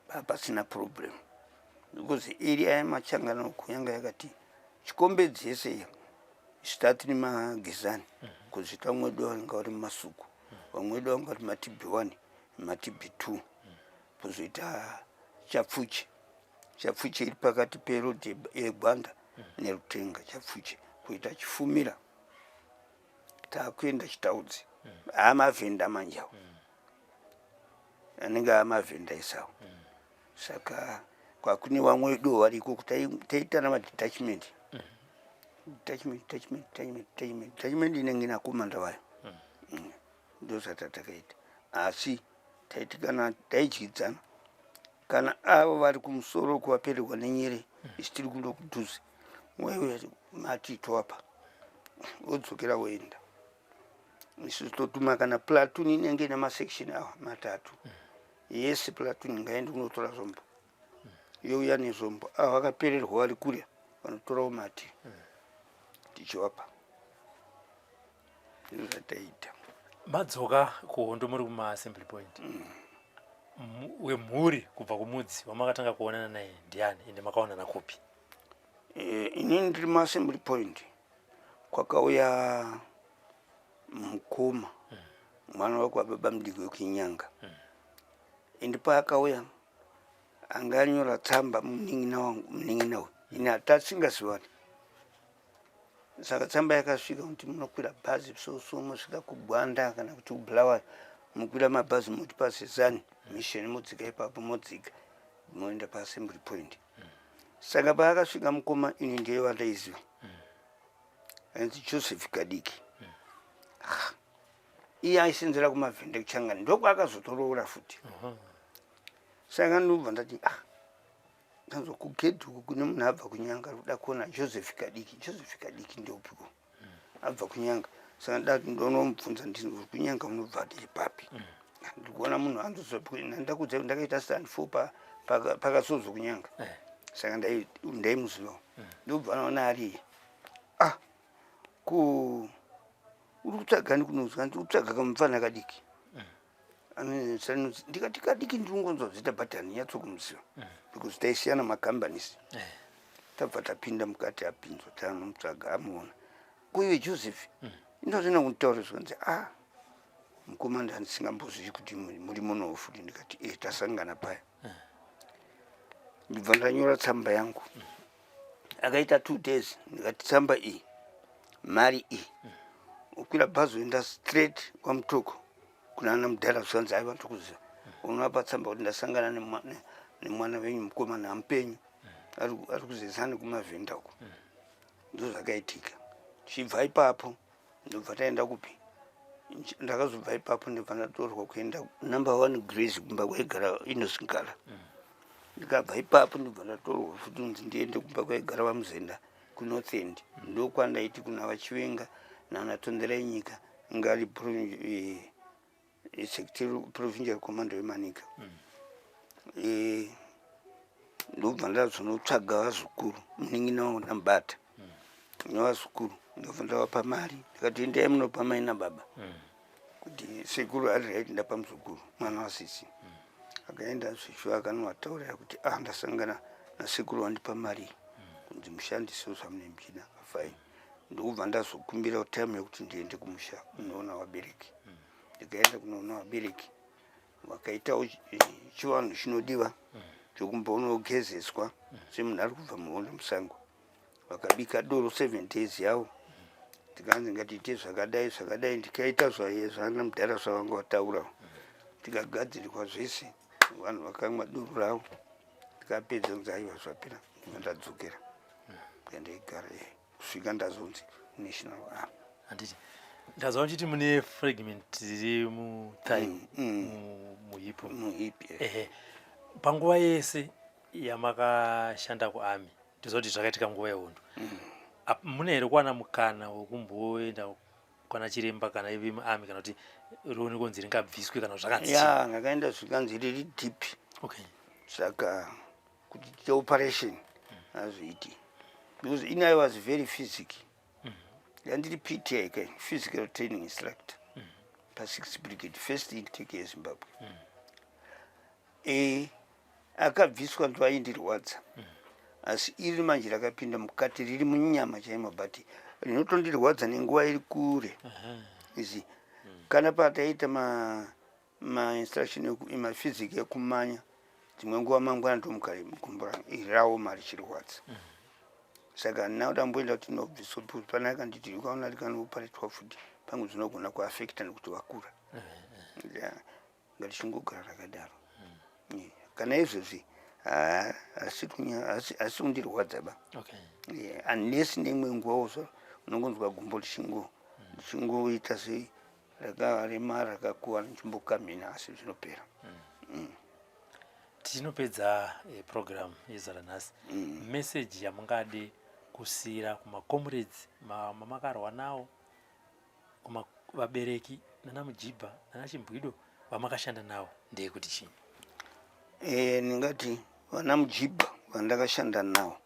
ha, pasina problem, because area yeMachangana uku yanga yakati chikombedzi yese iya. Isu tatiri maGezani, kuzvita vamwe wedu vanga vari muMasuku, vamwe vedu vanga vari matibi 1, matibi 2, kuzoita Chapfuche. Chapfuche iri pakati perodhi yeGwanda. Nerutenga Chapfuche kuita Chifumira, takuenda Chitaudzi. Amavhenda manjawo anenge amavhenda isawo. Saka kwakune vamwe veduwo variko kuti taitana madetachment, detachment, detachment, detachment, detachment, detachment inenge ina komanda vayo. Ndozvatatakaita, asi taiti kana taidyidzana, kana avo vari kumusoro kuvapererwa nenyere, isu tiri kuno kudhuze, waiuya mati toapa, wodzokera woenda. Isu totuma kana platoon inenge ine masection awa matatu yese, platoon ngaende kunotora zvombo, youya nezvombo. Ava vakapererwa vari kure vanotorawo mati, tichivapa. Ndozvataita. Madzoka kuhondo muri kumaassembly point, wemhuri kubva kumudzi wamakatanga kuonana naye ndiani, ende makaonana kupi? Inini ndiri muassembly point, kwakauya mukoma, mwana wekwababa mudiki wekuinyanga. Ende paakauya anga anyora tsamba munin'ina wangu, munin'ina uyu ini hatasingazivani. Saka tsamba yakasvika kuti munokwira bhazi so mosvika kuGwanda kana kuti kuBulawayo, mukwira mabhazi moti paZezani Mission, modzika ipapo, modzika moenda paassembly point. Saka paakasvika mukoma, ini ndiye wandaiziva, ainzi Joseph Kadiki. Ah, iye aisenzera kumavhende kuChangani, ndokwaakazotoroora futi. Saka ndobva ndati, ah, ndanzwa kugedhi uku kune munhu abva kuNyanga ari kuda kuona Joseph Kadiki. Joseph Kadiki ndeupiko abva kuNyanga? Saka ndati ndonomubvunza, ndini uri kuNyanga, unobva ndiri papi? Ndiri kuona munhu andozondakudza ndakaita stand four pakasozo kuNyanga. Saka ndaimuzivawo. Ndobva naona ari, ah, ko uri kutsvagani kunozwa? Ndiri kutsvaga kamupfana kadiki. Ndikati kadiki ndiringonzwa zita but handinyatso-kumuziva because taisiyana macompanies. Tabva tapinda mukati, apinzwa, tanomutsvaga, amuona. Kuiwe Joseph, indozvina kunditaura zvikanzi, ah, mukoma, ndandisingambozvii kuti muri munowo futi. Ndikati, e, tasangana paya. Ndibva ndanyora tsamba yangu. Akaita 2 days. Ndikati tsamba iyi, mari iyi, ukwira bhazi uenda straight kwaMutoko kuna mudhara. Zvanzi aiva ndokuziva, unovapa tsamba kuti ndasangana nemwana wenyu mukomana amupenyu, ari kuZezani kumavhenda uko. Ndozvakaitika. Tichibva ipapo ndobva taenda kupi? Ndakazobva ipapo ndobva ndatorwa kuenda Number One Grace, kumba kwaigara Inosingala. Ndikabva ipapo ndobva ndatorwa futi kunzi ndiende kumba kwaigara vaMuzenda kuNorth End. Ndokwandaiti kuna vaChivenga nana Tonderai Nyika, ngari secretary provincial commander weManica. Ndobva ndazonotsvaga vazukuru, munin'ina wangu ndamubata nevazukuru, ndobva ndavapa mari. Ndikati endai munopa mai nababa kuti sekuru ari right, ndapa muzukuru mwana wasisi. Akaenda zvishuwa, akanovataurira kuti, ah, ndasangana nasekuru, wandipa mari kunzi mushandise zvamunenge muchida. Fine. Ndokubva ndazokumbira time yekuti ndiende kumusha kunoona vabereki. Ndikaenda kunoona vabereki, vakaitawo chivanhu chinodiwa chokumbonogezeswa semunhu ari kubva muhondo musango. Vakabika doro 7 days yavo. Tikanzi ngatiite zvakadai zvakadai, ndikaita zvana mudhara zvavanga vataura. Tikagadzirirwa zvese, vanhu vakamwa doro ravo. Tikapedza, kunzi aiwa, zvapera. Ndibva ndadzokera yandaigara kusvika ndazonzi National Army. Handiti ndazwa muchiti mune fragment riri muthigh, muhip? Muhip. Ehe. Panguva yese yamakashanda kuarmy, ndizwa kuti zvakaitika nguva yehondo, mune here kuwana mukana wekumboenda kwana chiremba kana ivi muarmy, kana kuti rione kunzi ringabviswe kana zvakanzi chii? Ya, ndakaenda, zvikanzi riri deep. Saka kuti tiite operation hazviiti because ini I was very physic. Yandiri PTI kai, physical training instructor pa6 Brigade, first intake yeZimbabwe. Akabviswa ndo aindirwadza, asi iri manje rakapinda mukati, riri munyama chaimo, but rinotondirwadza nenguva iri kure izi. Kana pataita mainstruction maphysic ekumanya, dzimwe nguva mangwana ndomuka gumbo iri raoma richirwadza. Saka handina kuti amboenda kuti ndinobviswa because pana akanditi ukaona rikanoparetwa futi pamwe zvinogona kuafekta nekuti wakura. Yeah, ngatichingogara rakadaro. Yeah. Kana izvozvi hasi hasi kundirwadza ba. Okay. Yeah, unless neimwe nguva so unongonzwa gumbo richingo richingoita sei rakarema rakakuwara ndichimbokamhina asi zvinopera. Tinopedza program yezuva ranhasi. Message yamungade kusiyira kumacomrades mamakarwa nawo, kuma vabereki nana Mujibha nana Chimbwido vamakashanda navo ndeyekuti chii? Ndingati vana Mujibha vandakashanda navo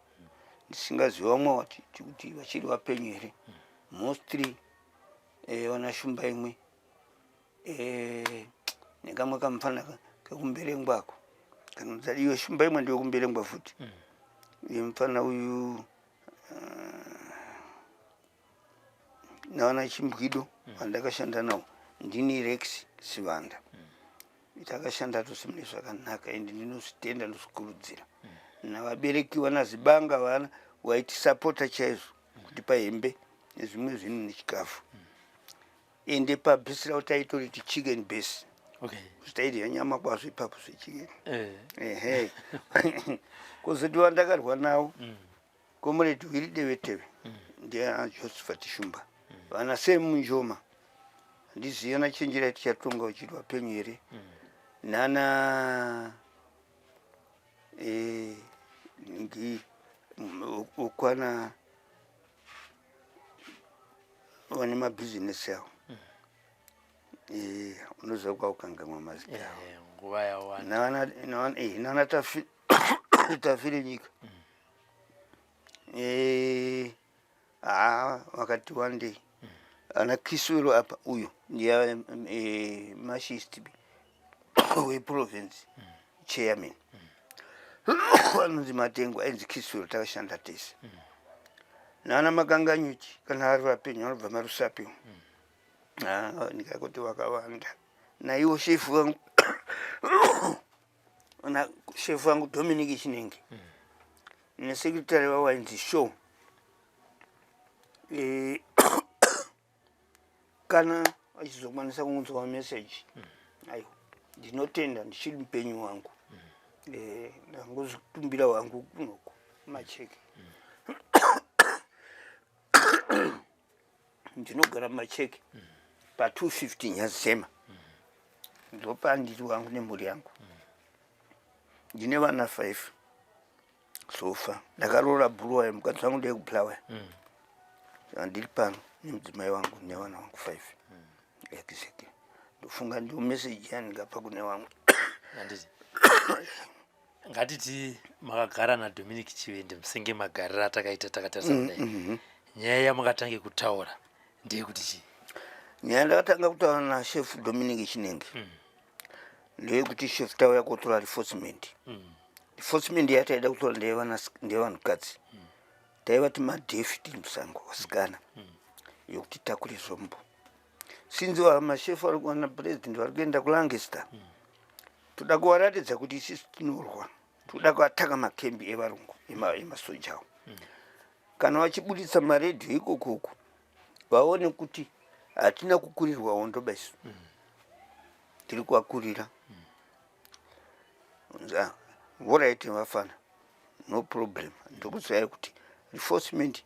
ndisingazivi vamwe vati kuti vachiri vapenyu here, mostly vana Shumba imwe nekamwe kamufana kekumberengwa ako kana iyo Shumba imwe ndeyekumberengwa futi. Mufana uyu navana Chimbwido vandakashanda navo ndini Rex Sivanda. Takashanda tose mune zvakanaka ende ndinozvitenda ndozvikurudzira. Navabereki vana Zibanga vana vaitisapota chaizvo kutipa hembe nezvimwe zvinhu nechikafu. Ende pabhesi ravo taitoriti chicken base. Okay. Taidya nyama kwazvo ipapo zvechicken. Ehe. Kuzoti vandakarwa navo Comrade Willy Deveteve ndiye Josephat Shumba. Vana Sam Munjoma handizivi ana Chenjerai Tichatonga vachiri vapenyu here. Nana ngi ukwana vane mabhizinesi avo. Unoziva kwaukangamwa mazita avo. Nguva yawanda. Nana Tafire Nyika. Haa vakati wandei. Ana Kiswero apa uyu ndiye mashist weprovince chairman. Anonzi Matengo ainzi Kiswero takashanda tese. Nana Makanganyuchi kana ari vapenyu vanobva maRusape. Ndikakuti vakawanda. Naiwo shefu vangu na shefu vangu Dominic Chinenge nesekretary wavo ainzi Show. Kana vachizokwanisa kunzwa message, aiwa ndinotenda ndichiri mupenyu wangu. Ndangozvitumbira wangu kunoku macheke. Ndinogara mumacheke pa 250 Nyazema. Ndopandiri wangu nemhuri yangu. Ndine vana 5 sofa. Ndakaroora Bulawayo, mukadzi wangu ndeye kuBulawayo. Saka ndiri pano nemudzimai wangu nevana vangu 5. Exactly. Ndofunga ndiyo message yandingapa kune vamwe. Handiti ngatiti makagara naDominic Chivende musenge magariro atakaita takatarisa kudai, nyaya yamakatange kutaura ndeyekuti chii? Nyaya ndakatanga kutaura nachef Dominic Chinenge ndeyekuti chef tauya kotora reinforcement. Reinforcement yataida kutora ndeyevanhukadzi. Taivati madefi tiri musango vasikana yokuti takure zvombo. Sinzi mashefu vari kuwana president vari kuenda kuLancaster, toda kuvaratidza kuti isusu tinorwa, toda kuataka makembi evarungu emasoja awo. Kana vachibuditsa maredhiyo ikokoko vaone kuti hatina kukurirwa hondo baisu, tiri kuvakurira. Alright vafana, no problem. Ndokuzivai kuti reinforcement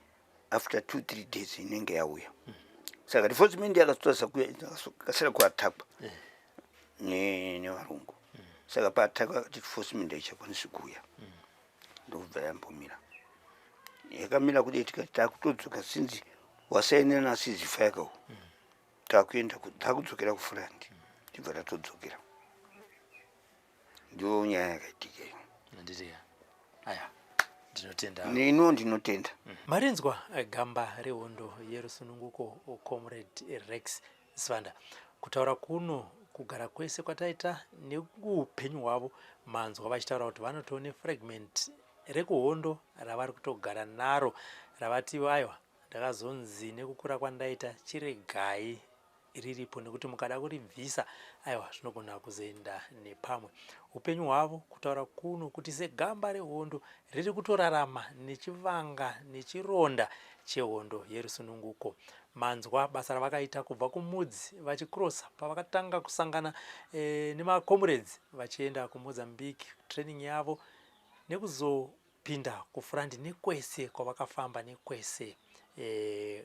after 2-3 days inenge yauya. Saka reinforcement yakazotadza kuuya, yakasira kuatakwa nevarungu. Saka paatakwa akati reinforcement haichakwanisi kuuya, ndokubva yambomira. Yakamira kudai tikati takutodzoka sinzi wasainira ceasefire kawo, takuenda takudzokera kufront, tibva tatodzokera. Ndiyo nyaya yakaitika iyo. Handiti ya aya ndinotenda. Neniwo ndinotenda. Marinzwa gamba rehondo yerusununguko Comrade Rex Sivanda kutaura kuno kugara kwese kwataita nekuupenyu hwavo, manzwa vachitaura kuti vanotone fragment rekuhondo ravari kutogara naro ravati aiwa ndakazonzi nekukura kwandaita chiregai. riripo nekuti mukada kuribvisa aiwa zvinogona kuzoenda nepamwe. Upenyu hwavo kutaura kuno kuti segamba rehondo riri kutorarama nechivanga nechironda chehondo yerusununguko. Manzwa basa ravakaita kubva kuMudzi vachikrosa pavakatanga kusangana e, nemakomrades vachienda kuMozambique training yavo nekuzopinda kufront nekwese kwavakafamba nekwese e,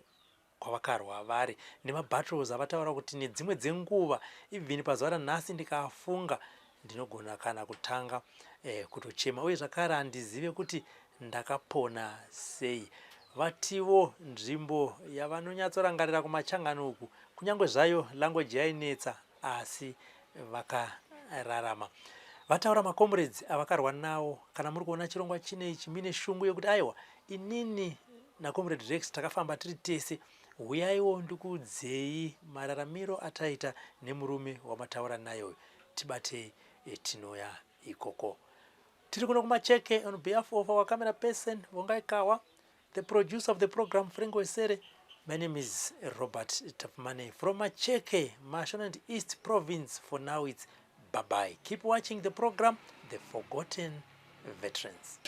kwavakarwa vari nemabattles avataura kuti nedzimwe dzenguva even pazuva ranhasi ndikaafunga ndinogona kana kutanga eh, kutochema uye zvakare handizive kuti ndakapona sei. Vatiwo nzvimbo yavanonyatsorangarira kumachangani uku kunyange zvayo language yainetsa asi vakararama. Vataura macomrades avakarwa nawo kana muri kuona chirongwa chine ichi muine shungu yekuti aiwa inini nacomrade Rex takafamba tiri tese huyaiwo ndikuudzei mararamiro ataita nemurume wamataura naye uyu tibatei tinouya ikoko. Tiri kuno kuMacheke on behalf of our camera person Vongai Kawa, the producer of the program Frank Wesere. My name is Robert Tapumane from Macheke, Mashonaland East Province. For now it's bye-bye. Keep watching the program, The Forgotten Veterans.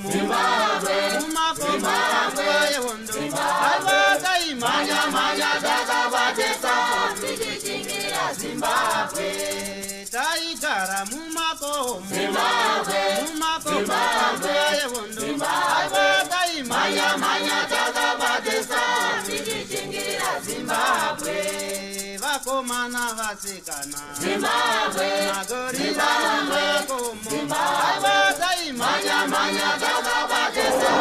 Mumakomo, mumakomo panguva yehondo. Aiwa taimhanya mhanya takabatisa tichichingirira Zimbabwe. Taigara mumakomo, mumakomo panguva yehondo. Aiwa taimhanya mhanya takabatisa tichichingirira Zimbabwe. Vakomana vasikana, Zimbabwe, magorira mumakomo. Aiwa taimhanya mhanya takabatisa.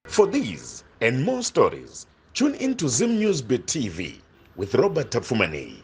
For these and more stories, tune in to Zim News Bit TV with Robert Tapfumaneyi.